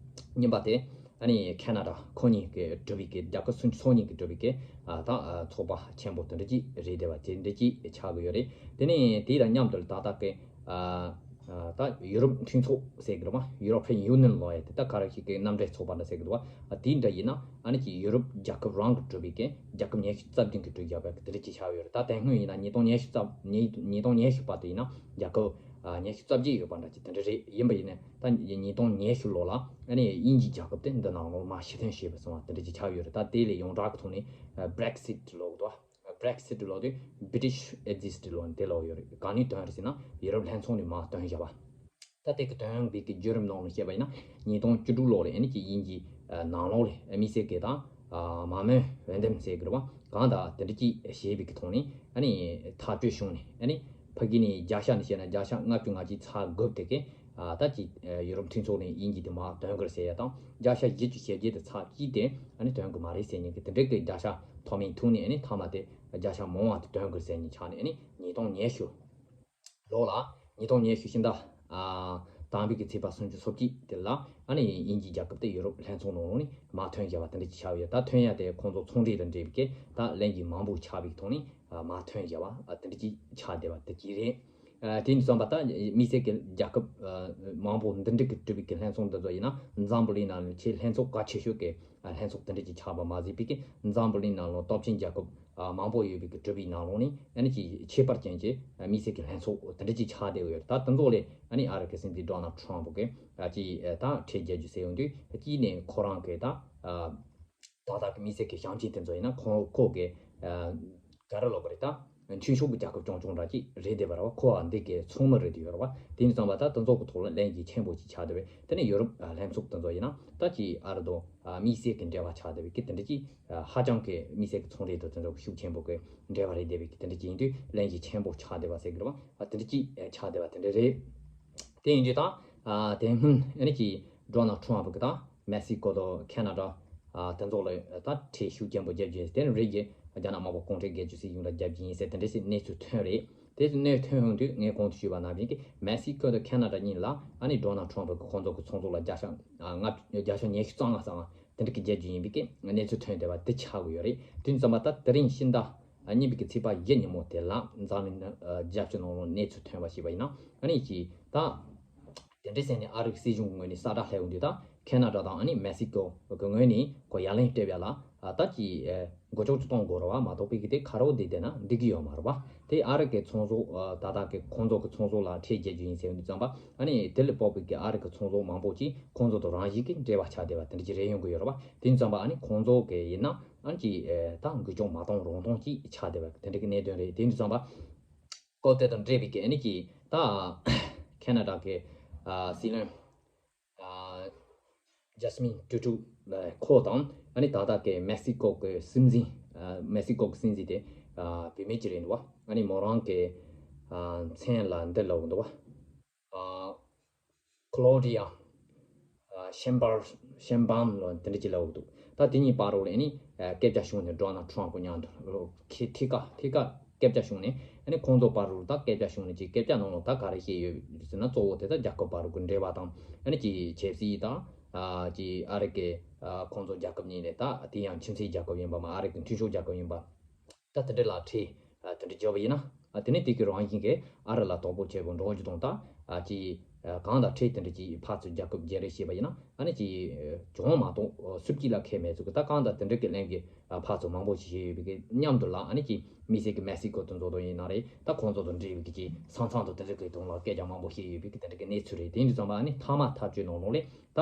གཉིས་པ་དེ་ཨ་ནི་ཁེ་ན་ཌ་ཁོ་གཉིས་ཀྱི་གྲུབ་པའི་གི་རྒྱལ་ཁབ་སུམ་ཅུ་སོ་གཉིས་ཀྱི་གྲུབ་པའི་གི་ཨ་ད་ཨ་ཚོགས་པ་ཆེན་པོ་དེ་འདྲ་ཅིག་རེད་བསྡད་པ་དེ་འདྲ་ཅིག་ཆགས་གི་ཡོད་རེད། དེ་ནས་དེ་དང་མཉམ་དུ་ད་ལྟ་གི་ཨ་ཨ་ད་ཡུ་རོབ་མཐུན་ཚོགས་ཟེར་གི་རེད་བ། ཡུ་རོ་པི་ཡན་ཡུ་ནི་ཡན་ལོ་ཡ་དེ་ད་ག་རེ་ཞིག་གི་མཉམ་འབྲེལ་ཚོགས་པ་འདྲ་ཟེར་གི་འདུག་བ། ཨ་དེ་འདྲ་ཡིན་ན་ཨ་ནི་ཀྱི་ཡུ་རོབ་རྒྱལ་ཁབ་རང་གི་གྲུབ་པའི་གི་རྒྱལ་ཁབ་ཉི་ཤུ་རྩ་བདུན་གྱི་གྲུབ་བཞག་པའི་གི་དེ་འདྲ་ཅིག་ཆགས་ཡོད་རེད། ད་དེ་སྔོན་ཡིན་ན་ཉིས་སྟོང་ཉི་ཤུ་རྩ་ཉིས་ཉིས་སྟོང་ཉི་ཤུ་བར་དུ་ཡིན་ན་རྒྱལ་ཁབ་ཨ་ཉི་ཤུ་རྩ་བརྒྱད་ཡོད་པ་འདྲ་ཅིག་དེ་འདྲ་རེད། ཡིན་པ་ཡིན་ནའི་ད་ཉིས་སྟོང་ཉི་ཤུ་ལོ་ལ་ཨ་ནི་དབྱིན་ཇིའི་རྒྱལ་ཁབ་དེ་འདི་ནང་ལོགས་མར་ཕྱིར་ཐོན་བྱས་པ་སོང་བ་དེ་འདྲ་ཅིག་ཆགས་ཡོད་རེད། ད་དེ་ལས་ཡོངས་གྲགས་ཀྱི་ཐོག་ནས་Brexit་ལབ་འདུག་བ། Brexit་ལབ་དུས་British exit་ལབ་དེ་ལབ་ཡོད་རེད། གང་ནས་ཐོན་རེད་ཟེར་ན་ཡུ་རོབ་ལྷན་ཚོགས་ནས་མར་ཐོན་བཞག་པ། ད་དེ་གི་ཐོན་པའི་གི་བརྒྱུད་རིམ་ནང་ལ་བཤད་པ་ཡིན་ན་ཉིས་སྟོང་བཅུ་དྲུག་ལོ་ལ་ཨ་ནི་ཀྱི་དབྱིན་ཇིའི་ནང་ལོགས་ལ་དམིགས་བསལ་གྱི་ད་མ་མོན་ཝན་ཌམ་ཟེར་གི་རེད་བ། གང་ད་དེ་འདྲ་ཅིག་བྱས་པའི་གི་ཐོག་ནས་ཨ་ནི་ཐག་གཅོད་བྱུང་ནས་ཨ་ནི་ཕ་གི་ནས་བརྒྱ་ཆ་ནས་བཤད་ན་བརྒྱ་ཆ་ལྔ་བཅུ་ང་གཅིག་ཚེག་དགུ་དེ་གི་ད་ཀྱི་ཡུ་རོབ་མཐུན་ཚོགས་ནས་དབྱིན་ཇི་དེ་མར་ཐོན་དགོས་ཟེར་ཡ་དང་། བརྒྱ་ཆ་བཞི་བཅུ་ཞེ་བརྒྱད་དེ་ཚེག་གཅིག་དེ་ཨ་ནི་ཐོན་དགོས་མ་རེད་ཟེར་མཁན་གྱི་དེ་འདྲའི་གི་བརྒྱ་ཆ་མཐོ་དམན་ཐུག་ནས་ཨ་ནི་མཐའ་མ་དེ་བརྒྱ་ཆ་མང་བ་དེ་ཐོན་དགོས་ཟེར་མཁན་ཆགས་ནས་ཨ་ནི་ཉིས་སྟོང་ཉི་ཤུ་ལོ་ལ་ཉིས་སྟོང་ཉི་ཤུ་ཕྱི་ཟླ་ཨ་དང་པོའི་གི་ཚེས་པ་སུམ་ཅུ་སོ་གཅིག་དེ་ལ་ཨ་ནི་དབྱིན་ཇིའི་རྒྱལ་ཁབ་དེ་ཡུ་རོབ་ལྷན་ཚོགས་ནང་ལོགས་ནས་མར་ཐོན་བཞག་པ་དེ་འདྲ་ཅིག་ཆགས་ཡོད། ད་ཐོན་ཡ་དེ་ཁོང་ཚོ་ཚོང་འབྲེལ་དང་འབྲེལ་བའི་གི་ད་ལན་གྱི་མང་པོ་ཆགས་པའི་ཐོག་ནས་ཨ་མར་ཐོན་བཞག་པ་ཨ་དེ་འདྲ་ཅིག་ཆགས་བསྡད་པ་དེ་གཅིག་རེད། ཨ་དེ་ཡིན་དུས་ཙམ་པ་ད་དམིགས་བསལ་གྱི་རྒྱལ་ཁབ་ཨ་མང་པོ་འདི་འདྲ་གི་གྲུབ་པའི་གི་ལྷན་ཚོགས་འདི་ཚོ་ཡིན་ན་འཛམ་བུ་གླིང་ནང་ལ་ཆེས་ལྷན་ཚོགས་གལ་ཆེ་ཤོས་ཀྱི་ཨ་ལྷན་ཚོགས་དེ་འདྲ་ཅིག་ཆགས་པ་མ་ཟད་པའི་གི་འཛམ་བུ་གླིང་ནང་ལ་སྟོབས་ཆེན་རྒྱལ་ཁབ་ཨ་མང་པོ་ཡོད་པའི་གི་གྲུབ་པའི་ནང་ལོགས་ནས་ཨ་ནི་ཅིག་ཁྱད་པར་ཅན་གྱི་ཨ་དམིགས་བསལ་གྱི་ལྷན་ཚོགས་དེ་འདྲ་ཅིག་ཆགས་བསྡད་ཡོད་རེད། ད་དེ་ཚོ་ལས་ཨ་ནི་ཨ་རི་གི་སྲིད་འཛིན་ཌོ་ནལ་ཊམ་ཕུ་གི་ཨ་ཅིག་ཨ་ད་ཁྲལ་རྒྱག་རྒྱུ་ཟེར་ཡོང་དུས་གཅིག་ནས་ཁོ་རང་གི་ད་ཨ། ད་ལྟ་གི་དམིགས་བསལ་གྱི་བྱང་ཆིངས་དེ་ཚོ་ཡིན་ན་ཁོང་ཁོ་གི་ཨ་ག་རེ་ལབ་དགོས་རེད། ད་མཐུན་ཕྱོགས་ཀྱི་རྒྱལ་ཁབ་ཆུང་ཆུང་འདྲ་ཅིག་རེད་བསྡད་པ་རེད་བ། ཁོ་འདི་གའི་ཚོགས་མི་རེད་བསྡད་ཡོད་རེད་བ། དེ་ཡིན་ཙང་བ་ད་དེ་ཚོ་གི་ཐོག་ལ་ལན་གྱི་ཆེན་པོ་ཅིག་ཆགས་བསྡད་པས། དེ་ནས་ཡུ་རོབ་ཨ་ལྷན་ཚོགས་དེ་ཚོ་ཡིན་ན་ད་ཅིག་ཨ་རི་དང་ཨ་དམིགས་བསལ་གྱི་འབྲེལ་བ་ཆགས་བསྡད་པའི་གི་དེ་འདྲ་ཅིག་ཨ་ཧ་ཅང་གི་དམིགས་བསལ་གྱི་ཚོང་རེད་དང་དེ་ཚོ་གི་ཤུགས་ཆེན་པོ་གི་འབྲེལ་བ་རེད་བསྡད་པའི་གི་དེ་འདྲ་ཅིག་ཡིན་དུས་ལན་གྱི་ཆེན་པོ་ཆགས་བསྡད་པ་ཟེར་གི་རེད་བ། ཨ་དེ་འདྲ་ཅིག་ཨ་ཆགས་བསྡད་པ་དེ་འདྲ་རེད། དེ་ཡིན་དུས་ད་ཨ་དེ་སྔོན་ཨ་ནི་ཅིག་ཌོ་ནལ་ཊམ་ཕུ་གི་ད་མེག་སི་ཀོ་དང་ཁེ་ན་ཌ་ཨ་དེ་ཚོ་ལ་ད་ཁྲལ་ཤུགས་ཆེན་པོ་རྒྱག་རྒྱུ་ཡིན་ཟེར། དེ་ནི་རེད་ཀྱི་རྒྱ་ནག་དམག་དཔུང་གོང་ཁྲལ་རྒྱག་རྒྱུ་ཟེར་ཡོང་འདྲ་རྒྱག་རྒྱུ་ཡིན་ཟེར་དེ་འདྲ་ཞིག་གནས་ཚུལ་ཐོན་རེད། དེ་གནས་ཐོན་ཡོང་དུས་ངས་གོང་དུ་ཞུས་པ་ནང་བཞིན་གྱི་མེག་སི་ཀོ་དང་ཁེ་ན་ཌ་གཉིས་ལ་ཨ་ནི་ཌོ་ནལ་ཊམ་ཕུ་གི་ཁོང་ཚོ་གི་ཚོང་ཟོག་ལ་བརྒྱ་ཆ་ལྔ་བརྒྱ་ཆ་ཉི་ཤུ་རྩ་ལྔ་ཙམ་དེ་འདྲ་གི་རྒྱག་རྒྱུ་ཡིན་པའི་གི་གནས་ཚུལ་ཐོན་བསྡད་པ་དེ་ཆགས་ཀྱི་ཡོད་རེད། དེ་ཙམ་པ་ད་དེ་རིང་ཕྱི་ཟླ་གཉིས་པའི་གི་ཚེས་པ་བཞི་ཉིན་མོ་དེ་ལ་འཛམ་གླིང་རྒྱལ་སྤྱི་ནང་ལོགས་གནས་ཚུལ་ཐོན་པ་ཞིག་པ་ཡིན་ན་ཨ་ནི་ཅིག་ད། དེ་འདྲའི་ཟེར་ནས་ཨ་རིའི་སྲིད་གཞུང་གི་ངོས་ནས་ས་བཀྲ་ལྷེ་འོང་དུས་ད་ཁེ་ན་ཌ་དང་ཨ་ནི་མེག་སི་ཀོ་གི་ངོས་ནས་ཁོ་ཡ་ལན་སྤྲད་ཡ་ལ་ད་ཀྱི་འགོ་ཅོག་ཅིག་གཏོང་དགོས་རེད་བ། མ་གཏོགས་པའི་གི་དེ་ཁ་རོག་དེ་བསྡད་ན་འགྲིག་གི་ཡོད་མ་རེད་བ། དེ་ཨ་རི་གི་ཚོང་ཟོག་ད་ལྟ་གི་ཁོང་ཚོ་གི་ཚོང་ཟོག་ལ་ཁྲལ་རྒྱག་རྒྱུ་ཡིན་ཟེར་ཡོང་དུས་ཙམ་པ་ཨ་ནི་དེ་ལས་ཕོག་པའི་གི་ཨ་རི་གི་ཚོང་ཟོག་མང་པོ་ཅིག་ཁོང་ཚོ་དང་རང་བཞིན་གྱི་འབྲེལ་བ་ཆགས་བསྡད་པ་དེ་འདྲ་ཅིག་རེད་ཡོང་གི་ཡོད་རེད་བ། དེ་ཙམ་པ་ཨ་ནི་ཁོང་ཚོ་གི་ཡིན་ན་ཨ་ནི་ཀྱི་ད་འགུལ་སྐྱོད་མ་གཏོང་རུང་གཏོང་ཅིག་ཆགས་བསྡད་པ་དེ་འདྲ་གི་གནད་དོན་རེད། དེ་འདྲ་ཙམ་པ། སྐོར་དེ་དང་འབྲེལ་བའི་གི་ཨ་ནི་ཀྱི་ད་ཁེ་ན་ཌ་གི་ཨ་སྲིད་བློན་ཨ་ཇ་སི་མིན་ཏུ་ཏུ་ལ་ཁོ་དང་ཨ་ནི་ད་ལྟ་གི་མེག་སི་ཀོ་གི་སྲིད་འཛིན་ཨ་མེག་སི་ཀོ་གི་སྲིད་འཛིན་དེ་ཨ་བུད་མེད་ཅིག་རེད་འདུག་བ། ཨ་ནི་མོ་རང་གི་ཨ་མཚན་ལ་འདི་ལབ་འདུག་བ། ཨ་ཁོ་ལོ་ཌི་ཡ་ཨ་ཤེན་པར་ཤེན་བམ་ལོ་དེ་འདྲ་ཅིག་ལབ་འདུག་ད་དེ་གཉིས་བར་རོ་ལ་ཨ་ནི་ཨ་སྐད་ཆ་བྱུང་ནས་ཌོ་ནལ་ཊམ་ཕུ་མཉམ་དུ་ཁེ་ཐི་ཀ་ཐི་ཀ་སྐད་ཆ་བྱུང་ནས་ཨ་ནི་ཁོང་ཚོ་བར་རོ་ད་སྐད་ཆ་བྱུང་ནས་ཅིག་སྐད་ཆ་ནང་ལ་ད་ག་རེ་བཤད་ཡོད་ཟེར་ན་གཙོ་བོ་དེ་ད་རྒྱལ་ཁབ་བར་རོ་གི་འབྲེལ་བ་དང་ཨ་ནི་ཅིག་ཆབ་སྲིད་དང་ཨ་ཅིག་ཨ་རི་གི་ཨ་ཁོང་ཚོ་རྒྱལ་ཁབ་གཉིས་ནས་ད་དེ་ཡང་ཁྱིམ་མཚེས་རྒྱལ་ཁབ་ཡིན་པ་མ་ཨ་རི་གི་མཐུན་ཕྱོགས་རྒྱལ་ཁབ་ཡིན་པ། ད་དེ་འདྲ་ལ་ཁྲལ་ཨ་དེ་འདྲ་བརྒྱབ་པ་ཡིན་ན་ཨ་དེ་ནས་དེ་གི་རང་བཞིན་གྱི་ཨ་རི་ལ་དོ་ཕོག་བྱེད་དགོས་འགྲོ་རྒྱུ་དང་ད་ཨ་ཅི་ གང་ལྟར་ཁྲལ་དེ་འདྲ་ཅིག་ཕར་ཚུར་རྒྱག་སྐབས་བརྗེ་རེས་བྱས་པ་ཡིན་ན་ཨ་ནི་ཅིག་གྱོང་མ་གཏོགས་སུབ་ཀྱི་ལ་ཁེ་མེད་ཚུལ་གྱི་ད་གང་ལྟར་དེ་འདྲ་གི་ལན་གྱི་ཕར་ཚུར་མང་པོ་ཞིག་བྱས་ཡོད་པའི་གི་མཉམ་དུ་ལ་ཨ་ནི་ཅིག་དམིགས་བསལ་གྱི་མེག་སི་ཀོ་དེ་ཚོ་དང་ཡིན་ན་རེད། ད་ཁོང་ཚོ་དང་འབྲེལ་བའི་གི་ཅིག་ས་མཚམས་དང་དེ་ཚོ་གི་དོན་ལ་སྐད་ཆ་མང་པོ་བཤད་ཡོད་པའི་གི་དེ་འདྲ་གི་གནས་ཚུལ་རེད། དེ་འདྲ་ཙམ་པ་ཨ་ནི་མཐའ་མ་ཐག་གཅོད་ནང་ལོགས་ལས་ད་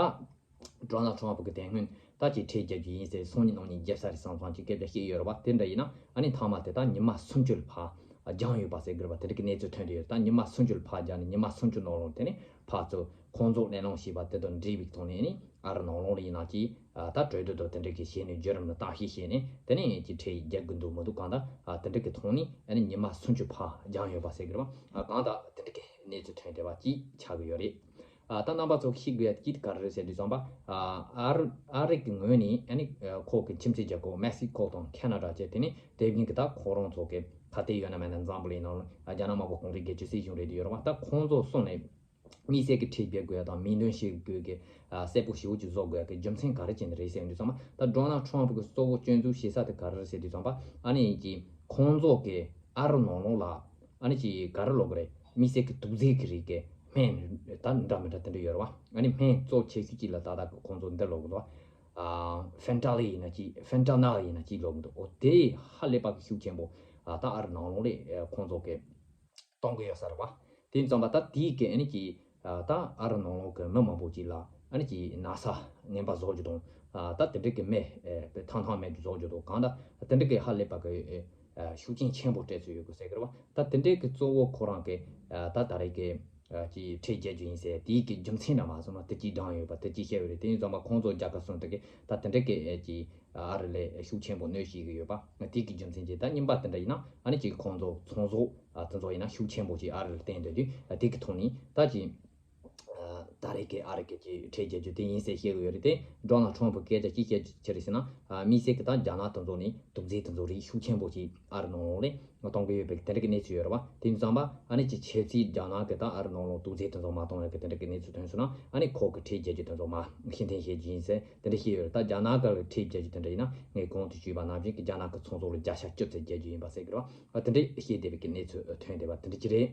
ཌོ་ནལ་ཊམ་གི་དེ་སྔོན་ད་ཅིག་ཁྲལ་རྒྱག་རྒྱུ་ཡིན་ཟེར་སང་ཉིན་གནངས་ཉིན་རྒྱབ་ས་རེད་བསམ་བསམ་ཅིག་སྐད་ཆ་བཤད་ཡོད་རེད་བ། དེ་འདྲ་ཡིན་ན་ཨ་ནི་མཐའ་མ་དེ་ད་ཉི་མ་སུམ་ཅུ་ལ་ཕར་སྦྱངས་ཡོད་པ་ཟེར་གི་རེད་བ། དེ་འདྲ་གི་གནས་ཚུལ་ཐོན་བསྡད་ཡོད། ད་ཉི་མ་སུམ་ཅུ་ལ་ཕར་སྦྱངས་ནས་ཉི་མ་སུམ་ཅུ་ནང་ལོགས་དེ་ནས་ཕར་ཚུར་ཁོང་ཚོ་གླེང་སློང་བྱས་པ་དེ་དང་འབྲེལ་བའི་ཐོག་ནས་ནི་ཨ་རི་ནང་ལོགས་ལ་ཡིན་ན་ཅིག་ད་གྲོས་བསྡུར་དང་དེ་འདྲ་གི་བྱས་ནས་བརྒྱུད་རིམ་ལ་བརྟག་ཞིབ་བྱས་ནས་དེ་ནས་ཅིག་ཁྲལ་རྒྱག་གི་འདུག་མི་འདུག་གང་ལྟར་དེ་འདྲ་གི་ཐོག་ནས་ཨ་ནི་ཉི་མ་སུམ་ཅུ་ཕར་སྦྱངས་ཡོད་པ་ཟེར་གི་རེད་བ། གང་ལྟར་དེ་འདྲ་གི་གནས་ཚུལ་ཐོན་བསྡད་པ་ཅིག་ཆགས་ཀྱི་ཡོད་རེད། ཨ་ད་རྣམ་པ་ཚོ་ཤེས་དགོས་ཡ་གཅིག་ག་རེ་རེད་ཟེར་དུས་ཙམ་པ། ཨ་ཨ་རི་ཨ་རི་གི་ངོས་ནས་ཨ་ནི་ཁོ་གི་ཁྱིམ་མཚེས་རྒྱལ་ཁབ་མེག་སི་ཀོ་དང་ཁེ་ན་ཌ་བཅས་དེ་ནི་དེ་བཞིན་གྱི་ད་ཁོ་རང་ཚོ་གི་ཁ་གཏད་ཡོད་ན་མེད་ན་འཛམ་བུ་གླིང་ནང་ལ་རྒྱ་ནག་དམར་པོ་གུང་ཁྲན་སྒེར་གཅོད་སྲིད་གཞུང་རེད་དེ་ཡོད་རེད་བ། ད་ཁོང་ཚོ་གསུམ་ནས་དམིགས་བསལ་གྱི་ཁྲལ་འབེལ་དགོས་ཡ་དང་མིང་འདོན་བྱེད་དགོས་ཀྱི་ཨ་གསལ་པོ་ཞེ་པོ་ཅིག་བཟོ་དགོས་ཡ་གི་རྒྱུ་མཚན་ག་རེ་བྱས་ནས་རེད་ཟེར་དུས་ཙམ་པ། ད་ཌོ་ནལ་ཊམ་གི་གཙོ་བོ་སྐྱོན་འཛུགས་བྱེད་ས་དེ་ག་རེ་རེད་ཟེར་དུས་ཙམ་པ། ཨ་ནི་ཀྱི་ཁོང་ཚོ་གི་ཨ་རི་ནང་ལོགས་ལ་ཨ་ནི་ཅིག་ག་རེ་ལབ་དགོས་རེད། དམིགས་བསལ་གྱི་དུག་རྫས་ཀྱི་རིགས་ཀྱི་སྨན་ད་འདྲ་མི་འདྲ་དེ་འདྲ་ཡོད་རེད་བ། ཨ་ནི་སྨན་གཙོ་ཆེ་ཤོས་གཅིག་ལ་ཏག་ཏག་གི་ཁོང་ཚོ་འདི་ལབ་དགོས་རེད་བ། ཨ་ཕེན་ཊ་ལི་ཡིན་ན་གཅིག་ཕེན་ཊ་ནལ་ཡིན་ན་གཅིག་ལབ་གི་འདུག་འོ་དེ་ཧ་ལས་པ་གི་ཤུགས་ཆེན་པོ་ཨ་ད་ཨ་རི་ནང་ལོགས་ལ་ཁོང་ཚོ་གི་གཏོང་གི་ཡོད་ས་རེད་བ། དེ་ཙམ་པ་ད་དེའི་གི་ཨ་ནི་གི་ད་ཨ་རི་ནང་ལོགས་གི་མི་མང་པོ་ཅིག་ལ་ཨ་ནི་གི་ན་ཚ་ངན་པ་བཟོ་རྒྱུ་དང་ད་དེ་འདྲ་གི་མེ་ཐང་ཐང་མེད་རྒྱུ་བཟོ་རྒྱུ་དང་གང་ད་དེ་འདྲ་གི་ཧ་ལས་པ་གི་ཤུགས་རྐྱེན་ཆེན་པོ་སྤྲད་ཚུལ་ཡོད་དགོས་ཟེར་གི་རེད་བ། ད་དེ་འདྲ་གི་གཙོ་བོ་ཁོ་རང་གི་ད་ད་རེས་གི་ཀྱི་ཁྲལ་འཇལ་རྒྱུ་ཡིན་ཟེར་དེའི་གི་རྒྱུ་མཚན་འདྲ་མ་སོང་ན་དེ་གཅིག་བགྲངས་ཡོད་པ་དེ་གཅིག་བཤད་ཡོད་རེད། དེ་ཡིན་ཙང་མ་ཁོང་ཚོ་རྒྱལ་ཁབ་གསུམ་དེ་གི་ད་དེ་འདྲ་གི་ཨེ་ཀྱི་ཨ་རི་ལ་ཤུགས་ཆེན་པོ་གནོད་བྱེད་གི་ཡོད་པ་དེ་གི་རྒྱུ་མཚན་གྱིས་ད་རྙིང་པ་དེ་འདྲ་ཡིན་ན་ཨ་ནི་ཅིག་ཁོང་ཚོ་ཚོང་ཟོག་དེ་ཚོ་ཡིན་ན་ཤུགས་ཆེན་པོ་ཅིག་ཨ་རི་ལ་བརྟེན་སྡོད་དུས་དེ་གི་ཐོག་ནས་ད་ཅིག་ད་རེས་ཀྱི་ཨ་རི་གི་ཀྱི་ཁྲལ་འཇལ་རྒྱུ་དེ་ཡིན་ཟེར་བཤད་གི་ཡོད་རེད། དེ་ཌོ་ནལ་ཊམ་གི་སྐད་ཆ་ཅིག་བཤད་རྒྱུ་ཅི་རེད་ཟེར་ན་དམིགས་བསལ་གི་ད་རྒྱ་ནག་དེ་ཚོ་ནས་དུག་རྫས་དེ་ཚོ་རིགས་ཤུགས་ཆེན་པོ་ཅིག་ཨ་རི་ནང་ལོགས་ལ་གཏོང་གི་ཡོད་པའི་དེ་འདྲ་གི་གནས་ཚུལ་ཡོད་རེད་བ། དེ་ཙམ་པ་ཨ་ནི་ཅིག་ཁྱེད་ཚོས་རྒྱ་ནག་གི་ད་ཨ་རི་ནང་ལོགས་དུག་རྫས་དེ་ཚོ་མ་གཏོང་ཡ་གི་དེ་འདྲ་གི་གནས་ཚུལ་ཐོན་སོང་ན་ཨ་ནི་ཁོ་གི་ཁྲལ་འཇལ་རྒྱུ་དེ་ཚོ་མ་ཕྱིར་འཐེན་བྱེད་རྒྱུ་ཡིན་ཟེར་དེ་འདྲ་བཤད་ཡོད་རེད། ད་རྒྱ་ནག་གི་ཁྲལ་འཇལ་རྒྱུ་དེ་འདྲ་ཡིན་ན་ངས་གོང་དུ་ཞུས་པ་ནང་བཞིན་གི་རྒྱ་ནག་གི་ཚོང་ཟོག་ལ་བརྒྱ་ཆ་བཅུ་ཙམ་འཇལ་རྒྱུ་ཡིན་པ་ཟེར་གི་རེད་བ། དེ་འདྲ་བཤད་བསྡད་པའི་གི་གནས་ཚུལ་ཐོན་བསྡད་པ་དེ་འདྲ་ཅིག་རེད།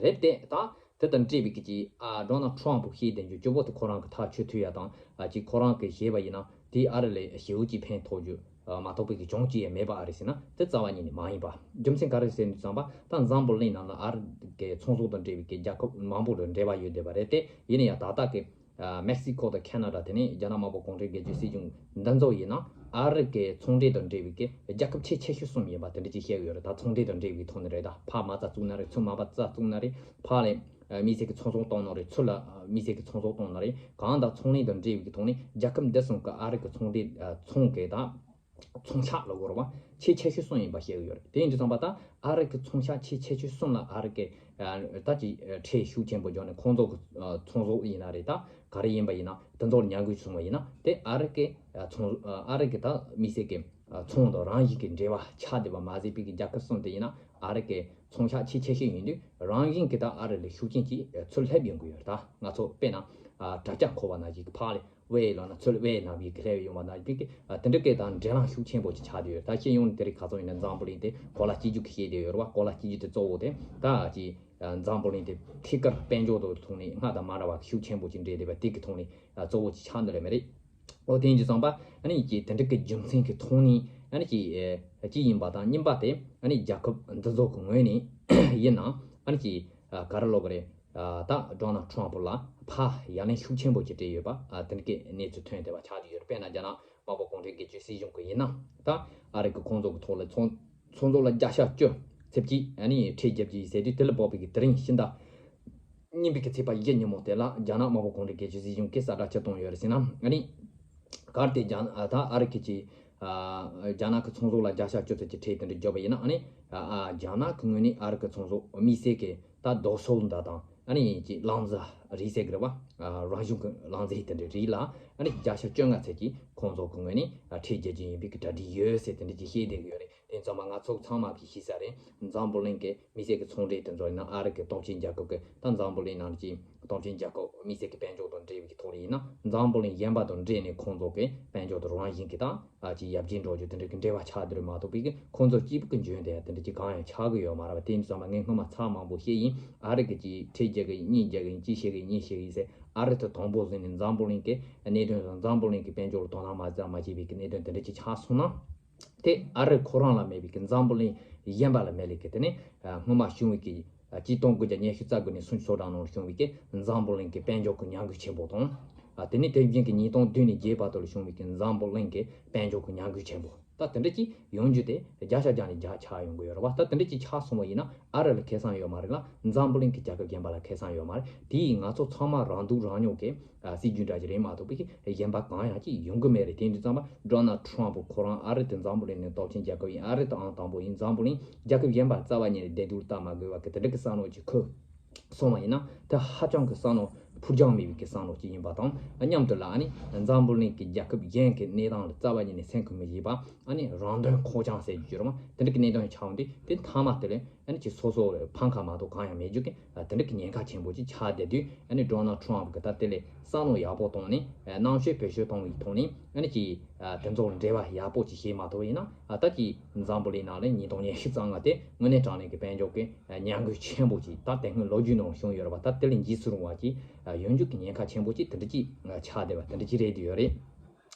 རེད་དེ་ད་དེ་དང་འབྲེལ་བའི་གི་ཅིག་ཨ་ཌོ་ནལ་ཊམ་བཤད་བསྡད་རྒྱུ་གཙོ་བོ་དེ་ཁོ་རང་གི་ཐག་ཆོད་ཐུབ་ཡ་དང་ཨ་ཅིག་ཁོ་རང་གི་བཞེས་པ་ཡིན་ན་དེ་ཨ་རི་ལ་ཞེ་པོ་ཅིག་ཕན་ཐོགས་རྒྱུ་མ་གཏོགས་པའི་གི་གྱོང་ཅི་ཡང་མེད་པ་ཨ་རེད་ཟེར་ན་དེ་རྩ་བ་ཉིད་ནས་མ་ཡིན་པ། རྒྱུ་མཚན་ག་རེ་ཟེར་ནས་བསམ་པ་ད་འཛམ་བུ་གླིང་ནང་ལ་ཨ་རི་གི་ཚོང་ཟོག་དང་འབྲེལ་བའི་གི་རྒྱལ་ཁབ་མང་པོ་དང་འབྲེལ་བ་ཡོད་བསྡད་པ་རེད་དེ་ཡིན་ན་ཡང་ད་ལྟ་གི་ཨ་མེག་སི་ཀོ་དང་ཁེ་ན་ཌ་དེ་ནི་རྒྱ་ནག་དམར་པོ་གུང་ཁྲན་སྒེར་གཅོད་སྲིད་གཞུང་འདི་ཚོ་ཡིན་ན་ཨ་རི་གི་ཚོང་འབྲེལ་དང་འབྲེལ་བའི་གི་རྒྱལ་ཁབ་ཆེས་ཆེ་ཤོས་གསུམ་ཡིན་པ་དེ་འདྲ་ཅིག་བཤད་ཀྱི་ཡོད་རེད། ད་ཚོང་འབྲེལ་དང་འབྲེལ་བའི་ཐོག་ནས་རེད། ད་ཕར་མ་རྩ་བཙུགས་ན་རེད། ཚུར་མ་རྩ་བཙུགས་ན་རེད། ཕར་ལ་དམིགས་བསལ་གྱི་ཚོང་ཟོག་གཏོང་ན་རེད། ཚུར་ལ་དམིགས་བསལ་གྱི་ཚོང་ཟོག་གཏོང་ན་རེད། གང་ལྟར་ཚོང་ལས་དང་འབྲེལ་བའི་གི་ཐོག་ནས་རྒྱལ་ཁབ་འདི་གསུམ་གི་ཨ་རི་གི་ཚོང་འབྲེལ་ཚོང་གི་ད་ཚོང་ཤག་ལ་གོ་ར་བ་ཆེས་ཆེ་ཤོས་གསུམ་ཡིན་པ་བཤད་ཀྱི་ཡོད་རེད། དེ་ཡིན་དུས་ཙམ་པ་ད་ཨ་རི་གི་ཚོང་ཤག་ཆེས་ཆེ་ཤོས་གསུམ་ལ་ཨ་རི་གི་ད་ཅིག་ཁྲལ་ཤུགས་ཆེན་པོ་བརྒྱབ་ནས་ཁོང་ཚོ་གི་ཚོང་ཟོག་ཡིན་ན་རེད། ད་ག་རེ་ཡིན་པ་ཡིན་ན་དེ་ཚོར་ཉར་དགོས་སོང་བ་ཡིན་ན་དེ་ཨ་རི་གི་ཚོང་ཨ་རི་གི་ད་དམིགས་བསལ་གི་ཚོང་དང་རང་བཞིན་གྱི་འབྲེལ་བ་ཆགས་བསྡད་པ་མ་ཟད་པའི་གི་རྒྱལ་ཁབ་གསུམ་དེ་ཡིན་ན་ཨ་རི་གི་ཚོང་ཤག་ཆེས་ཆེ་ཤོས་ཡིན་དུས་རང་བཞིན་གྱི་ད་ཨ་རི་ལ་ཤུགས་རྐྱེན་གྱིས་ཚུར་སླེབས་ཡོང་གི་ཡོད་རེད། ད་ང་ཚོ་དཔེར་ན་དྲ་རྒྱ་འཁོར་བ་ནང་བཞིན་གྱི་ཕར་ལ་ཝེ་ལབ་ན་ཚུར་ཝེ་ནང་བཞིན་གྱི་སླེབས་ཡོང་བ་ནང་བཞིན་གྱི་དེ་འདྲ་གི་ད་འབྲེལ་ལམ་ཤུགས་ཆེན་པོ་ཅིག་ཆགས་བསྡད་ཡོད་རེད། ད་ཤེས་ཡོན་དེ་རིགས་ག་ཚོད་ཡིན་ན་འཛམ་བུ་གླིང་དེ་གོ་ལ་གཅིག་གྱུར་གྱི་བཤད་བསྡད་ཡོད་རེད་བ། གོ་ལ་གཅིག་གྱུར་དེ་གཙོ་བོ་དེ་ད་ཅིག་འཛམ་བུ་གླིང་དེ་ཐད་ཀར་དཔལ་འབྱོར་དང་ཐོག་ནས་སྔར་དང་མ་འདྲ་བ་ཤུགས་ཆེན་པོ་ཅིག་འདྲེས་བསྡད་པ་དེ་གི་ཐོག་ནས་གཙོ་བོ་ཅིག་ཆགས་འདི་ལས་མ་རེད། ཨོ་དེ་ཡིན་དུས་ཙམ་པ་ཨ་ནི་ཀྱི་དེ་འདྲ་གི་རྒྱུ་མཚན་གྱི་ཐོག་ནས་ཨ་ནི་ཀྱི་ཨེ་ཅི་ཡིན་པ་དང་གཉིས་པ་དེ་ཨ་ནི་རྒྱལ་ཁབ་འདི་ཚོ་གི་ངོས་ནས་ཡིན་ན་ཨ་ནི་ཀྱི་ཨ་ག་རེ་ལབ་དགོས་རེད། ཨ་ད་ཌོ་ནལ་ཊམ་ལ་ཕར་ཡ་ལན་ཤུགས་ཆེན་པོ་ཅིག་སྤྲད་ཡོད་པ་ཨ་དེ་འདྲ་གི་གནས་ཚུལ་ཐོན་བསྡད་པ་ཆགས་ཀྱི་ཡོད་རེད། དཔེར་ན་རྒྱ་ནག་དམར་པོ་གུང་ཁྲན་སྒེར་གཅོད་སྲིད་གཞུང་གི་ཡིན་ན་ད་ཨ་རི་གི་ཁོང་ཚོ་གི་ཐོག་ལ་ཚོང་ཚོང་ཟོག་ལ་བརྒྱ་ཆ་བཅུ་ཚེ་གཅིག་ཨ་ནི་ཁྲལ་རྒྱབ་ཀྱི་ཟེར་དུས་དེ་ལ་དཔག་པའི་གི་དེ་རིང་ཕྱི་ཟླ་གཉིས་པའི་གི་ཚེས་པ་བཞི་ཉིན་མོ་དེ་ལ་རྒྱ་ནག་དམར་པོ་གུང་ཁྲན་སྒེར་གཅོད་སྲིད་གཞུང་གིས་གསལ་བསྒྲགས་ཅིག་བཏང་ཡོད་རེད་ཟེར་ན། ཨ་ནི་གལ་ཏེ་རྒྱ་ད་ཨ་རི་གི་ཅིག་རྒྱ་ནག་གི་ཚོང་ཟོག་ལ་བརྒྱ་ཆ་བཅུ་ཙམ་གྱི་ཁྲལ་དེ་འདྲ་བརྒྱབ་པ་ཡིན་ན་ཨ་ནི་རྒྱ་ནག་གི་ངོས་ནས་ཨ་རི་གི་ཚོང་ཟོག་དམིགས་བསལ་གྱི་ད་རྡོ་སོལ་འདི་དང་ཨ་ནི་ཅིག་རླངས་རྫས་རིགས་ཟེར་གི་རེད་བ། རང་བྱུང་གི་རླངས་རྫས་དེ་འདྲའི་རིགས་ལ་ཨ་ནི་བརྒྱ་ཆ་བཅོ་ལྔ་ཙམ་གྱི་ཁོང་ཚོ་གི་ངོས་ནས་ཁྲལ་རྒྱག་རྒྱུ་ཡིན་པའི་གི་གྲ་སྒྲིག་ཡོད་ཟེར་དེ་འདྲ་ཅིག་བཤད་བསྡད་གི་ཡོད་རེད། དེ་ཚང་མ་ང་ཚོ་ཚང་མ་གིས་ཤེས་ས་རེད། འཛམ་བུ་གླིང་གི་དམིགས་བསལ་གྱི་ཚོང་འབྲེལ་དེ་ཚོ་ཡིན་ན་ཨ་རི་གི་སྟོབས་ཆེན་རྒྱལ་ཁབ་ཀྱི་ད་འཛམ་བུ་གླིང་ནང་གི་ སྟོབས་ཆེན་རྒྱལ་ཁབ་དམིགས་བསལ་གྱི་དཔལ་འབྱོར་དང་འབྲེལ་བའི་ཐོག་ལ་ཡིན་ན། འཛམ་བུ་གླིང་གཞན་པ་དང་འབྲེལ་ནས་ཁོང་ཚོ་གི་དཔལ་འབྱོར་དང་རང་བཞིན་གྱི་དང་། ཨ་ཅིག་ཡར་རྒྱས་འགྲོ་རྒྱུ་དེ་འདྲ་གི་འབྲེལ་བ་ཆགས་བསྡད་རེད་མ་གཏོགས་པའི་གི་ཁོང་ཚོ་སྐྱིད་པོ་གི་འཇོན་དེ་དེ་འདྲ་གི་གང་ཡང་ཆགས་གི་ཡོད་མ་རེད་པ། དེ་ཡིན་ཙང་མ་ངས་སྔོན་མ་ཚར་མང་པོ་བཤད་ཡིན། ཨ་རི་གི་ཅིག་ཁྲལ་རྒྱག་གི་ཡིན། གཉིས་རྒྱག་གི་ཡིན། གཅིག་བཤད་གི་ཡིན། གཉིས་བཤད་གི་ཡིན་ཟེར། ཨ་རི་དེ་དང་པོ་ཟིན་ནས་འཛམ་བུ་གླིང་གི་གནད་དོན་དང་འཛམ་བུ་གླིང་གི་དཔལ་འབྱོར་ལ་དོ་སྣང་མ་མ་བྱས་པའི་གི་གནད་དོན་དེ་འདྲ་ཅིག་ཆགས་སོང་ན། དེ་ཨ་རི་ཁོ་རང་ལ་མེད་པའི་གི་འཛམ་བུ་གླིང་གཞན་པ་ལ་མེད་ལེ་གི། དེ་ནས་ཨ་སྔོན་མ་བྱུང་བའི་གི་ཨ་གཅིག་སྟོང་དགུ་བརྒྱ་ཉི་ཤུ་རྩ་དགུ་ནས་སུམ་ཅུ་སོ་གྲངས་ནང་ལ་བྱུང་བའི་གི་འཛམ་བུ་གླིང་གི་དཔལ་འབྱོར་གྱི་ཉམས་རྒུད་ཆེན་པོ་དང་། ཨ་དེ་ནས་དེ་བཞིན་གི་ཉིས་སྟོང་བདུན་ནས་བརྒྱད་བར་དུ་ལ་བྱུང་བའི་གི་འཛམ་བུ་གླིང་གི་དཔལ་འབྱོར་གྱི་ཉམས་རྒུད་ཆེན་པོ། ད་དེ་འདྲ་ཅིག་ཡོང་རྒྱུ་དེ་བརྒྱ་ཆ་བརྒྱ་ནས་བརྒྱ་ཆགས་ཡོང་གི་ཡོད་རེད་བ། ད་དེ་འདྲ་ཅིག་ཆགས་སོང་བ་ཡིན་ན་ཨ་རི་ལ་ཁེ་བཟང་ཡོད་མ་རེད་ལ། འཛམ་བུ་གླིང་གི་རྒྱལ་ཁབ་གཞན་པ་ལ་ཁེ་བཟང་ཡོད་མ་རེད། དེ་ཡིས་ང་ཚོ་ཚང་མ་རང་སྡུག་རང་ཉོ་གི་ཨ་སྲིད་ཇུས་འདྲ་ཅིག་རེད་མ་གཏོགས་པའི་གཞན་པ་གང་ཡང་ཅིག་ཡོང་གི་མེད་རེད། དེ་འདྲ་ཙམ་པ་ཌོ་ནལ་ཊམ་ཕུ་ཁོ་རང་ཨ་རི་དེ་འཛམ་བུ་གླིང་ནས་སྟོབས་ཆེན་རྒྱལ་ཁབ་ཡིན། ཨ་རི་དེ་ཨང་དང་པོ་ཡིན། འཛམ་བུ་གླིང་རྒྱལ་ཁབ་གཞན་པ་རྩ་བ་ཉིད་ནས་བདེ་སྡུག་ལ་ལྟ་མ་དགོས་པ་གི་དེ་འདྲ་གི་བསམ་བློ་ཅིག་འཁོར་སོང་བ་ཡིན་ན། དེ་ཧ་ཅང་གི་བསམ་བློ་ཕུགས་རྒྱང་མེད་པའི་གི་བསམ་བློ་ཅིག་ཡིན་པ་དང་། མཉམ་དུ་ལ་ཨ་ནི་འཛམ་བུ་གླིང་གི་རྒྱལ་ཁབ་གཞན་གྱི་གནས་སྟངས་ལ་རྩ་བ་ཉིད་ནས་སེམས་ཁུར་མི་བྱེད་པ། ཨ་ནི་རང་དོན་ཁོག་བཅངས་ཟེར་རྒྱུ་རེད་མ། དེ་འདྲ་གི་གནད་དོན་ཆགས་འདུག་དེ་མཐའ་མ་དེ་ལས་ཨ་ནི་ཅིག་སོ་སོ་ཕམ་ཁ་མ་གཏོགས་གང་ཡང་མེད་རྒྱུ་གི་དེ་འདྲ་གི་ཉེན་ཁ་ཆེན་པོ་ཅིག་ཆགས་བསྡད་དུས། ཨ་ནི་ཌོ་ནལ་ཊམ་ཕུ་གི་ད་དེ་ལས་བསམ་བློ་ཡག་པོ་བཏང་ནས་རྣམ་དཔྱོད་བེད་སྤྱོད་གཏོང་བའི་ཐོག་ནས། ཨ་ནི་ཅིག་དེ་ཚོ་ལ་འབྲེལ་བ་ཡག་པོ་ཅིག་བྱེད་མ་ཐུབ་པ་ཡིན་ན། ད་ཅིག་འཛམ་བུ་གླིང་ནང་ལ་ཉིས་སྟོང་ཉི་ཤུ་རྩ་ལྔ་དེ་དངོས་གནས་དྲང་གནས་ཀྱི་དཔལ་འབྱོར་གྱི་ཉམས་རྒུད་ཆེན་པོ་ཅིག་ད་དེ་སྔོན་ལོ་རྒྱུས་ནང་བྱུང་ཡོད་རེད་པ། ད་དེ་ལས་འཇིགས་སུ་རུང་བ་ཅིག་ཡོང་རྒྱུ་གི་ཉེན་ཁ་ཆེན་པོ་ཅིག་དེ་འདྲ་ཅིག་ཆགས་བསྡད་པ་དེ་འདྲ་ཅིག་རེད་དུ་ཡོད་རེད།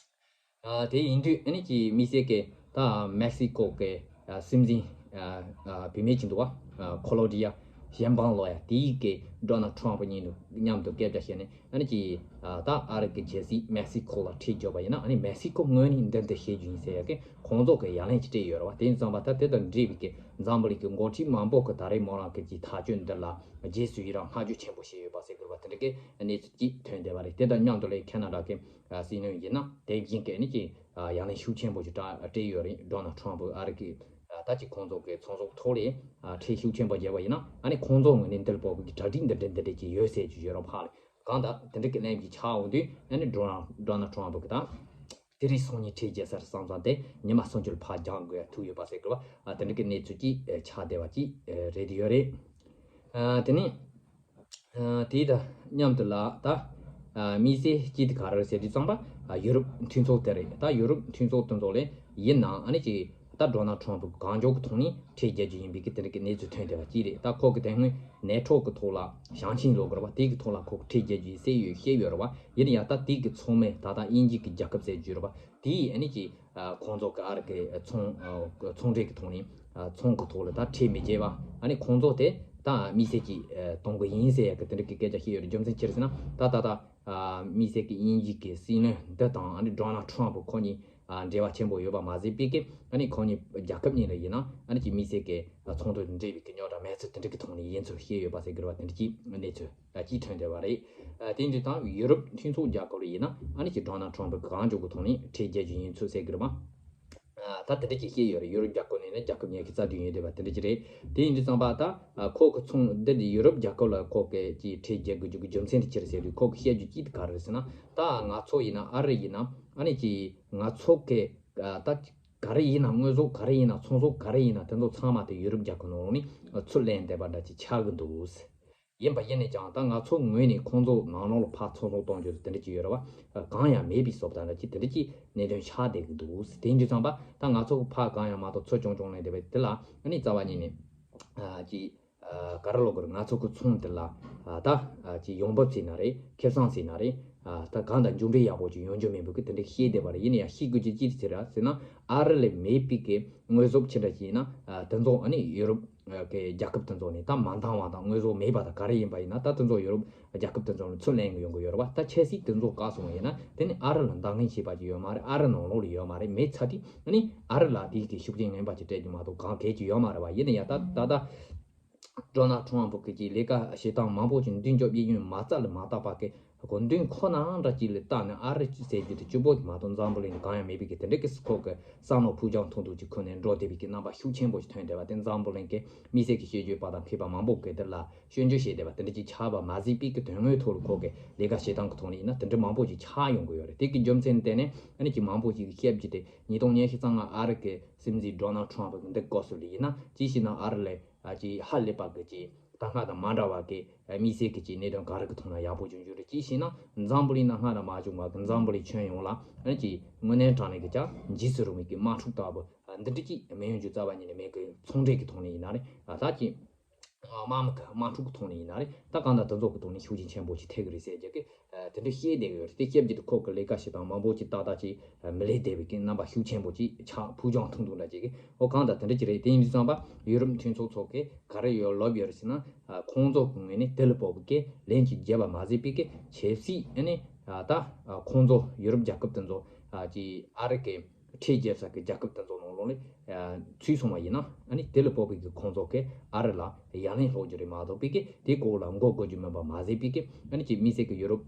ཨ་དེ་ཡིན་དུས་ཨ་ནི་ཅིག་དམིགས་བསལ་གྱི་ད་མེག་སི་ཀོ་གི་ཨ་སྲིད་འཛིན་ཨ་ཨ་བུད་མེད་ཅིག་འདུག་བ། ཨ་ཁོ་ལོ་ཌི་ཡ་ཤེན་བང་ལོ་ཡ་དེ་ཡིས་ཀྱི་ཌོ་ནལ་ཊམ་ཕུ་གཉིས་དུ་མཉམ་དུ་སྐད་ཆ་བཤད་ནས། ཨ་ནི་ཅིག་ཨ་ད་ཨ་རི་གི་གལ་སྲིད་མེག་སི་ཀོ་ལ་ཁྲལ་བརྒྱབ་པ་ཡིན་ན། ཨ་ནི་མེག་སི་ཀོ་ངོས་ནས་འདི་འདི་བཤད་རྒྱུ་ཡིན་ཟེར་ཡ་གི་ཁོང་ཚོ་གི་ཡ་ལན་ཅིག་སྤྲད་ཡོད་རེད་བ། དེ་ཡིན་ཙང་པ་ད་དེ་དང་འབྲེལ་བའི་གི་འཛམ་བུ་གླིང་གི་འགོ་ཁྲིད་མང་པོ་གི་ད་རེས་མོ་རང་གི་ཅིག་ཐག་གཅོད་འདི་ལ་རྗེས་སུ་ཡི་རང་བསྔགས་བརྗོད་ཆེན་པོ་བྱས་ཡོད་པ་ཟེར་དགོས་པ་དེ་འདྲ་གི་གནས་ཚུལ་ཅིག་ཐོན་བསྡད་པ་རེད། དེ་དང་མཉམ་དུ་ལས་ཁེ་ན་ཌ་གི་ཨ་སྲིད་བློན་ཡིན་ན་དེ་བཞིན་གྱི་ནི་ཅིག་ཨ་ཡ་ལན་ཤུགས་ཆེན་པོ་ཞིག་སྤྲད་སྤྲད་ཡོད་རེད། ཌོ་ནལ་ཊམ་ཕུ་ཨ་རི་གི་ཨ་ད་ཅིག་ཁོང་ཚོ་གི་ཚོང་ཟོག་ཐོག་ལས་ཨ་ཁྲལ་ཤུགས་ཆེན་པོ་བརྒྱབ་པ་ཡིན་ན། ཨ་ནི་ཁོང་ཚོ་ངོས་ནས་འདིར་སྤོ་གི་གྲ་སྒྲིག་འདི་འདྲ་འདི་འདྲ་ཅིག་ཡོད་ཟེར་གྱི་ཡོད་རེད། ཕ་ལས་གང་ལྟར་དེ་འདྲ་གི་གནས་ཅིག་ཆགས་འོང་དུས། ཨ་ནི་ཌོ་ནལ་ཌོ་ནལ་ཊམ་ཕུ་གི་ད་དེ་རིང་སང་ཉིན་ཁྲལ་བརྒྱབ་ས་རེད་བསམ་བསམ་དེ་ཉི་མ་སུམ་ཅུ་ལ་ཕར་འགྱངས་དགོས་ཡ་ཐུག་ཡོད་པ་ཟེར་དགོས་པ། ཨ་དེ་འདྲ་གི་གནས་ཚུལ་ཅིག་ཆགས་བསྡད་པ་ཅིག་རེད་དུ་ཡོད་རེད། ཨ་དེ་ནས། ཨ་དེའི་དང་མཉམ་དུ་ལ་ད་ཨ་དམིགས་བསལ་གཅིག་དེ་ག་རེ་རེད་ཟེར་དུས་ཙམ་པ། ཨ་ཡུ་རོབ་མཐུན་ཚོགས་དེ་རེད། ད་ཡུ་རོབ་མཐུན་ཚོགས་དེ་ཚོ་ལས་ཡིན་ནའང་ཨ་ནི་ཅིག་ད་ཌོ་ནལ་ཊམ་ཕུ་གང་མགྱོགས་ཀྱི་ཐོག་ནས་ཁྲལ་རྒྱག་རྒྱུ་ཡིན་པའི་གི་དེ་འདྲ་གི་གནས་ཚུལ་ཐོན་བསྡད་པ་གཅིག་རེད། ད་ཁོ་གི་དེ་སྔོན་ནེ་ཊོ་གི་ཐོག་ལ་ཞང་ཆིན་ལོ་གི་རེད་བ། དེ་གི་ཐོག་ལ་ཁོ་གི་ཁྲལ་རྒྱག་རྒྱུ་ཡིན་ཟེར་ཡོད་བཤད་ཡོད་རེད་བ། ཡིན་ཡང་ད་དེ་གི་ཚང་མས་ད་ལྟ་དབྱིན་ཇི་གི་རྒྱལ་ཁབ་ཟེར་རྒྱུ་རེད་བ། དེ་ཡིས་ཨ་ནི་ཅིག་ཨ་ཁོང་ཚོ་གི་ཨ་རི་གི་ཚོང་ཨ་ཚོང་འབྲེལ་གྱི་ཐོག་ནས་ཨ་ཚོང་གི་ཐོག་ལ་ད་ཁྲལ་མི་འཇལ་བ། ཨ་ནི་ཁོང་ཚོ་དེ་ད་དམིགས་བསལ་གྱིས་ཨ་གཏོང་གི་ཡིན་ཟེར་ཡ་གི་དེ་འདྲ་གི་སྐད་ཆ་བཤད་ཡོད་རེད། རྒྱུ་མཚན་ཅི་རེད་ཟེར་ན། ད་ད་ད་ཨ་དམིགས་བསལ་གྱི་དབྱིན་ཇི་གི་སྲིད་བློན་འདི་དང་ཨ་ནི་ཌོ་ནལ་ཊམ་ཕུ་ཁོ་གཉིས་ཨ་འབྲེལ་བ་ཆེན་པོ་ཡོད་པ་མ་ཟད་པའི་གི། ཨ་ནི་ཁོ་གཉིས་རྒྱལ་ཁབ་གཉིས་ལ་ཡིན་ན་ཨ་ནི་ཅིག་དམིགས་བསལ་གྱི་ཨ་ཚོང་དོན་དང་འབྲེལ་བའི་གི་རྙོག་དྲ་མེད་ཚུལ་དེ་འདྲ་གི་ཐོག་ནས་ཡིན་ཚུལ་བཤད་ཡོད་པ་ཟེར་གི་རེད་བ། དེ་འདྲ་གི་གནས་ཚུལ། ལ་གཅིག་ཐོན་བསྡད་པ་རེད། ཨ་དེ་འདྲ་དང་ཡུ་རོབ་མཐུན་ཚོགས་རྒྱལ་ཁབ་ལ་ཡིན་ན་ཨ་ནི་ཅིག་ཌོ་ནལ་ཊམ་ཕུ་གང་མགྱོགས་ཀྱི་ཐོག་ནས་ཁྲལ་རྒྱག་རྒྱུ་ཡིན་ཚུལ་ཟེར་གི་རེད་མ། ཨ་ད་དེ་འདྲ་ཅིག་བཤད་ཡོད་རེད། ཡུ་རོབ་རྒྱལ་ཁབ་ནས་ནི་རྒྱལ་ཁབ་ཉི་ཤུ་རྩ་བདུན་ཡོད་བསྡད་པ་དེ་འདྲ་ཅིག་རེད། དེ་ཡིན་དུས་ཙམ་པ་ད་ཨ་ཁོ་གི་ཚོང་འདི་ནི་ཡུ་རོབ་རྒྱལ་ཁབ་ལ་ཁོ་གི་ཅིག་ཁྲལ་རྒྱག་དགོས་རྒྱུ་གི་རྒྱུ་མཚན་དེ་ཅི་རེད་ཟེར་དུས། ཁོ་གི་བཤད་རྒྱུ་གཅིག་དེ་ག་རེ་རེད་ཟེར་ན། ད་ང་ཚོ་ཡིན་ན་ཨ་རི་ཡིན་ན་ཨ་ནི་ཅིག་ང་ཚོ་གི་ཨ་ད་ག་རེ་ཡིན་ན། དངོས་ཟོག་ག་རེ་ཡིན་ན། ཚོང་ཟོག་ག་རེ་ཡིན་ན། དེ་ཚོ་ཚང་མ་དེ་ཡུ་རོབ་རྒྱལ་ཁབ་ནང་ལོགས་ནས་ཚུར་ལེན་བསྡད་པ་འདྲ་ཅིག་ཆགས་གི་འདུག་ཡིན་པ་ཡིན་ནས་ཀྱང་ད་ང་ཚོ་ངོས་ནས་ཁོང་ཚོ་ནང་ལོགས་ལ་ཕར་ཚོང་ཟོག་གཏོང་རྒྱུ་དེ་འདྲ་ཅིག་ཡོད་རེད་བ། གང་ཡང་མེད་པའི་བཟོ་ལྟ་འདྲ་ཅིག་དེ་འདྲ་ཅིག་གནད་དོན་ཆགས་བསྡད་ཀྱི་འདུག་དེ་ཡིན་དུས་ཙམ་པ་ད་ང་ཚོ་གི་ཕར་གང་ཡང་མ་གཏོགས་ཚུར་ཆུང་ཆུང་ལེན་བསྡད་པ་དེ་ལ་ཨ་ནི་རྩ་བ་ཉིད་ནས་ཨ་ཅིག་ཨ་ག་རེ་ལབ་དགོས་རེད། ང་ཚོ་གི་ཚོང་དེ་ལ་ཨ་ད་ཨ་ཅིག་ཡོང་འབབ་ཟེར་ན་རེད། ཁེ་བཟང་ཟེར་ན་རེད། ཨ་ད་གང་དང་མཇུག་འབྲས་ཡག་པོ་ཅིག་ཡོང་རྒྱུ་མེད་པའི་གི་དེ་འདྲ་བཤད་བསྡད་པ་རེད། ཡིན་ན་ཡང་བཤད་དགོས་རྒྱུ་ཅི་ཟེར་ར་ཟེར་ན། ཨ་རི་ལ་མེད་པའི་གི་དངོས་ཟོག་ཅི་འདྲ་ཅིག་ཡིན་ན་ཨ་དེ་ཚོ་ཨ་ནི་ཡུ་རོབ་གི་རྒྱལ་ཁབ་དེ་ཚོ་ནས་ད་མ་འདང་བ་དང་དངོས་ཟོག་མེད་པ་དང་ག་རེ་ཡིན་པ་ཡིན་ན། ད་དེ་ཚོ་ཡུ་རོབ་རྒྱལ་ཁབ་དེ་ཚོ་ནས་ཚུར་ལེན་གི་ཡོང་གི་ཡོད་རེད་བ། ད་ཆབ་སྲིད་དེ་ཚོ་བཀག་སོང་བ་ཡིན་ན་དེ་ནི་ཨ་རི་ལ་འདང་ངེས་བྱེད་པ་ཅིག་ཡོད་མ་རེད། ཨ་རི་ནང་ལོགས་ལ་ཡོད་མ་རེད། མེད་ཚར་དུས་ཨ་ནི་ཨ་རི་ལ་དེའི་གི་ཤུགས་རྐྱེན་ངན་པ་ཅིག་སྤྲད་རྒྱུ་མ་གཏོགས་གང་གལ་ཅིག་ཡོད་མ་རེད་བ། ཡིན་ན་ཡང་ད་ད་ལྟ་ཌོ་ནལ་ཊམ་ཕུ་གི་ཅིག་ལས་ཀ་བྱེད་སྟངས་མང་པོ་ཅིག་མདུན་སྐྱོད་ཡིན་ཡོད་མ་རྩ་ལ་མ་བརྟགས་པ་གི་གོ་མདུན་ཁོ་ན་འདྲ་ཅིག་ལ་བལྟས་ནས་ཨ་རི་ཟེར་རྒྱུ་དེ་གཅིག་པོ་དེ་མ་གཏོགས་འཛམ་བུ་གླིང་དུ་གང་ཡང་མེད་པའི་གི་དེ་འདྲ་གི་ཁོ་གི་བསམ་བློ་ཕུགས་རྒྱང་ཐུང་ཐུང་ཅིག་ཁུར་ནས་འགྲོ་བསྡད་པའི་གི་རྣམ་པ་ཤུགས་ཆེན་པོ་ཞིག་ཐོན་བསྡད་པ་དེ་འཛམ་བུ་གླིང་གི་དམིགས་བསལ་གྱི་ཤེས་རྒྱུད་པ་དང་མཁས་པ་མང་པོ་གིས་དེ་ལ་སྐྱོན་བརྗོད་བྱས་བསྡད་པ་དེ་འདྲ་ཅིག་ཆགས་པ་མ་ཟད་པའི་གི་དོན་དངོས་ཐོག་ལ་ཁོ་གི་ལས་ཀ་བྱེད་སྟངས་ཀྱི་ཐོག་ནས་ཡིན་ན་དེ་འདྲ་མང་པོ་ཞིག་ཆགས་ཡོང་གི་ཡོད་རེད། དེ་གི་རྒྱུ་མཚན་བརྟེན་ནས་ཨ་ནི་ཅིག་མང་པོ་ཞིག་གིས་བཤད་རྒྱུ་དེ་ཉིས་སྟོང་ཉི་ཤུ་རྩ་ལྔ་ཨ་རི་གི་སྲིད་འཛིན་ཌོ་ནལ་ཊམ་ཕུ་གི་འདི་སྐབས་སུ་ལ་ཡིན་ན་ཅིག་བྱས་ན་ཨ་རི་ལ་ཨ་ཅིག་ཧ་ལས་པ་གི་ཅིག་ ད་སྔ་དང་མ་འདྲ་བ་གི་དམིགས་བསལ་གྱི་ཅིག་གནད་དོན་ག་རེ་གི་ཐོག་ན་ཡག་པོ་བྱུང་རྒྱུ་རེད། ཅིའི་ཕྱིར་ན་འཛམ་བུ་གླིང་ནང་སྔ་དང་མ་བྱུང་བ་གི་འཛམ་བུ་གླིང་ཁྱོན་ཡོངས་ལ་ཨ་ནི་ཅིག་དངོས་གནས་དྲང་གནས་ཀྱི་ཅིག་འཇིགས་སུ་རུང་བའི་གི་དམག་འཁྲུག་ལྟ་བུ་འདི་འདྲ་ཅིག་མི་ཡོང་རྒྱུ་རྩ་བ་ཉིད་ནས་མེད་གི། ཚོང་འབྲེལ་གྱི་ཐོག་ནས་ཡིན་ན་རེད། ད་ཅིག་དམག་མི་གི་དམག་འཁྲུག་གི་ཐོག་ནས་ཡིན་ན་རེད། ད་གང་ལྟར་དེ་ཚོ་གི་ཐོག་ནས་ཤུགས་རྐྱེན་ཆེན་པོ་ཞིག་ཐེབས་ཀྱི་རེད་ཟེར་རྒྱུ་གི་དེ་འདྲ་བཤད་བསྡད་ཀྱི་ཡོད་རེད། དེ་བཤད་རྒྱུ་དེ་ཁོ་གི་ལས་ཀ་ཞིག་དང་མང་པོ་ཅིག་ཏག་ཏག་ཅིག་མི་ལས་བསྡད་པའི་གི་རྣམ་པ་ཤུགས་ཆེན་པོ་ཅིག་ཆགས་ཕུགས་རྒྱང་ཐུང་ཐུང་འདྲ་ཅིག་གི། ཨོ་གང་ལྟར་དེ་འདྲ་ཅིག་རེད། དེ་ཡིན་དུས་ཙམ་པ་ཡུ་རོབ་མཐུན་ཚོགས་ཚོ་གི་ག་རེ་ཡོད་ལབ་ཡོད་རེད་ཟེར་ན། ཁོང་ཚོ་གི་ངོས་ནས་དེ་ལ་དཔག་པའི་གི་ལན་ཅིག་བརྒྱབ་པ་མ་ཟད་པའི་གི་ཆབ་སྲིད་ཨ་ནི་ད་ཁོང་ཚོ་ཡུ་རོབ་རྒྱལ་ཁབ་དེ་ཚོ་ཅིག་ཨ་རི་གི་ཁྲལ་རྒྱབ་ས་གི་རྒྱལ་ཁབ་དེ་ཚོ་ནང་ལོགས་ལ་ཚུད་སོང་བ་ཡིན་ན། ཨ་ནི་དེ་ལ་དཔག་པའི་གི་ཁོང་ཚོ་གི་ཨ་རི་ལ་ཡ་ལན་སློག་རྒྱུ་རེད་མ་གཏོགས་པའི་གི་དེ་སྐོར་ལ་མགོ་སྒུར་རྒྱུ་མིན་པ་མ་ཟད་པའི་གི། ཨ་ནི་ཅིག་དམིགས་བསལ་གི་ཡུ་རོབ་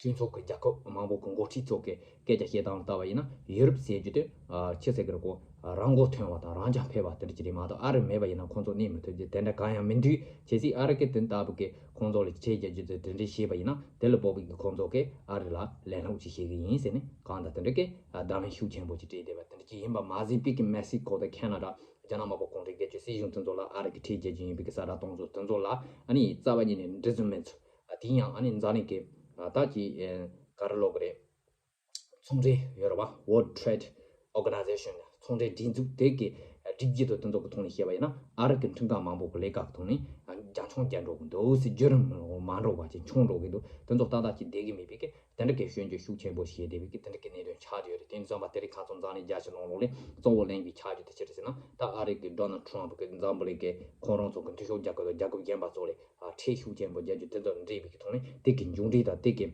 མཐུན་ཚོགས་ཀྱི་རྒྱལ་ཁབ་མང་པོ་གི་འགོ་ཁྲིད་ཚོ་གི་སྐད་ཆ་བཤད་སྟངས་ལ་ལྟ་བ་ཡིན་ན། ཡུ་རོབ་ཟེར་རྒྱུ་དེ་ཨ་ཅི་ཟེར་གི་རེད་གོ། རང་མགོ་ཐོན་པ་དང་རང་རྐྱང་ཕེབས་པ་དེ་འདྲ་ཅིག་རེད་མ་གཏོགས། ཨ་རི་མེད་པ་ཡིན་ན་ཁོང་ཚོ་གནས་མི་ཐུབ་རྒྱུ་དེ་འདྲ་གང་ཡང་མི་འདུག་བྱས་ཙང་ཨ་རི་གི་དེ་ལྟ་བུ་གི་ཁོང་ཚོ་ལ་ཁྲལ་རྒྱག་རྒྱུ་དེ་དེ་འདྲ་བྱས་པ་ཡིན་ན། དེ་ལ་དཔག་པའི་གི་ཁོང་ཚོ་གི་ཨ་རི་ལ་ལན་སློག་ཅིག་བྱེད་གི་ཡིན་ཟེར་ནས་གང་ལྟར་དེ་འདྲ་གི་བརྡ་ལན་ཤུགས་ཆེན་པོ་ཅིག་སྤྲད་བསྡད་པ་དེ་འདྲ་ཅིག་ཡིན་པ་མ་ཟད་པའི་གི་མེག་སི་ཀོ་དང་ཁེ་ན་ཌ། རྒྱ་ནག་དམར་པོ་གུང་ཁྲན་སྒེར་གཅོད་སྲིད་གཞུང་དེ་ཚོ་ལ་ཨ་རི་གི་ཁྲལ་རྒྱག་རྒྱུ་ཡིན་པའི་གི་གསལ་བསྒྲགས་གཏོང་ཚུལ་དེ་ཚོ་ལ་ཨ་ནི་རྩ་བ་ཉིད་ནས་འགྲན་སེམས་མེད་ཚུལ། དེ་ཡང་ཨ་ནི་འཛམ་གླིང་གི་ད་ཅིག་ག་རེ་ལབ་དགོས་རེད། ཚོང་འབྲེལ་ཡོད་རེད་པ། World Trade Organization ཚོང་འབྲེལ་སྒྲིག་འཛུགས་དེ་གི་སྒྲིག་གཞི་དང་དེ་ཚོ་གི་ཐོག་ནས་བཤད་པ་ཡིན་ན། ཨ་རི་གི་ཁྲིམས་ཁང་མང་པོ་གི་ལས་ཀ་གི་ཐོག་ནས་རྒྱ་ཆུང་རྒྱག་འགྲོ་གི་འདུག་ཟེར། བརྒྱུད་རིམ་མ་འགྲོ་བ་ཅིག་ཆུང་འགྲོ་གི་འདུག་དེ་ཚོ་ཏག་ཏག་ཅིག་བསྡད་གི་མེད་པའི་གི་དེ་འདྲ་གི་སྐྱོན་བརྗོད་ཤུགས་ཆེན་པོ་ཞིག་བྱས་བསྡད་པའི་གི་དེ་འདྲ་གི་གནད་དོན་ཆགས་བསྡད་ཡོད་རེད། དེ་ཡིན་ཙང་པ་དེ་རིང་ཁ་སང་འཛམ་གླིང་རྒྱ་ཆེ་ནང་ལོགས་ལ་གཙོ་བོ་གླེང་གི་ཆགས་རྒྱུ་དེ་ཅི་རེད་ཟེར་ན། ད་ཨ་རི་གི་ཌོ་ནལ་ཊམ་གི་འཛམ་བུ་གླིང་གི་ཁོང་རང་ཚོ་གི་འཐུས་ཤོར་རྒྱལ་ཁབ་དང་རྒྱལ་ཁབ་གཞན་པ་ཚོ་ལ་ཁྲལ་ཤུགས་ཆེན་པོ་རྒྱག་རྒྱུ་དེ་ཚོ་འདྲེས་པའི་གི་ཐོག་ནས་དེ་གི་མཇུག་འབྲས་དང་དེ་གི་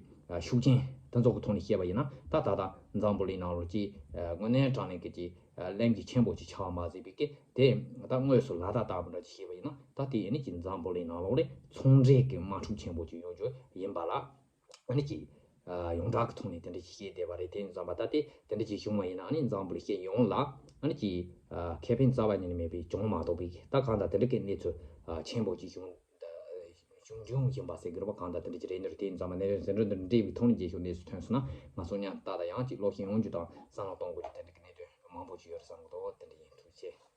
ཤུགས་རྐྱེན་དེ་ཚོ་གི་ཐོག་ནས་བཤད་པ་ཡིན་ན། ད་ད་ལྟ་འཛམ་བུ་གླིང་ནང་ལོགས་ཀྱི་དངོས་གནས་དྲང་གནས་ཀྱི་ཅིག་གླེང་གི་ཆེན་པོ་ཅིག་ཆགས་པ་མ་ཟད་པའི་གི་དེ་ད་དངོས་སུ་ལག་བསྟར་བསྟར་བ་འདྲ་ཅིག་བྱས་པ་ཡིན་ན། ད་དེ་ཨ་ནི་ཅིག་འཛམ་བུ་གླིང་ནང་ལོགས་ལ་ཚོང་འབྲེལ་གྱི་དམག་འཁྲུག་ཆེན་པོ་ཅིག་ཡོང་རྒྱུ་ཡིན་པ་ལ། ཨ་ནི་ཅིག་ཡོངས་གྲགས་ཀྱི་ཐོག་ནས་དེ་འདྲ་ཞིག་བཤད་བསྡད་པ་རེད། དེ་ཡིན་ཙང་པ་ད་དེ་དེ་འདྲ་ཅིག་བྱུང་བ་ཡིན་ན། ཨ་ནི་འཛམ་བུ་གླིང་ཡོངས་ལ་ཨ་ནི་ཅིག་ཁེ་ཕན་རྩ་བ་ཉིད་ནས་མེད་པའི་བྱུང་མ་གཏོགས་པའི་ད་གང་ལྟར་དེ་འདྲ་གི་གནས་ཚུལ་ཆེན་པོ་ཅིག་བྱུང་བྱུང་བྱུང་བཞིན་པ་ཟེར་གི་རེད་པ། གང་ལྟར་དེ་འདྲ་ཅིག་རེད། འདིར་དེ་ཡིན་ཙང་པ་གནད་དོན་ཟིན་བྲིས་འདི་འདྲ་བའི་ཐོག་ནས་རྒྱས་ཤོག་གནས་སུ་ཐོན་སོང་ན། ང་ཚོ་མཉམ་དུ་ད་ཡང་ཅིག་སློབ་གསོ་ཡོང་རྒྱུ་དང་བསམ་བློ་གཏོང་དགོས་རྒྱུ་དེ་འདྲ་གི་གནད་དོན་མང་པོ་ཅིག་ཡོད་རེད་བསམ་གི་འདུག་དེ་འདྲ་ཡིན། ཐུགས་རྗེ་ཆེ།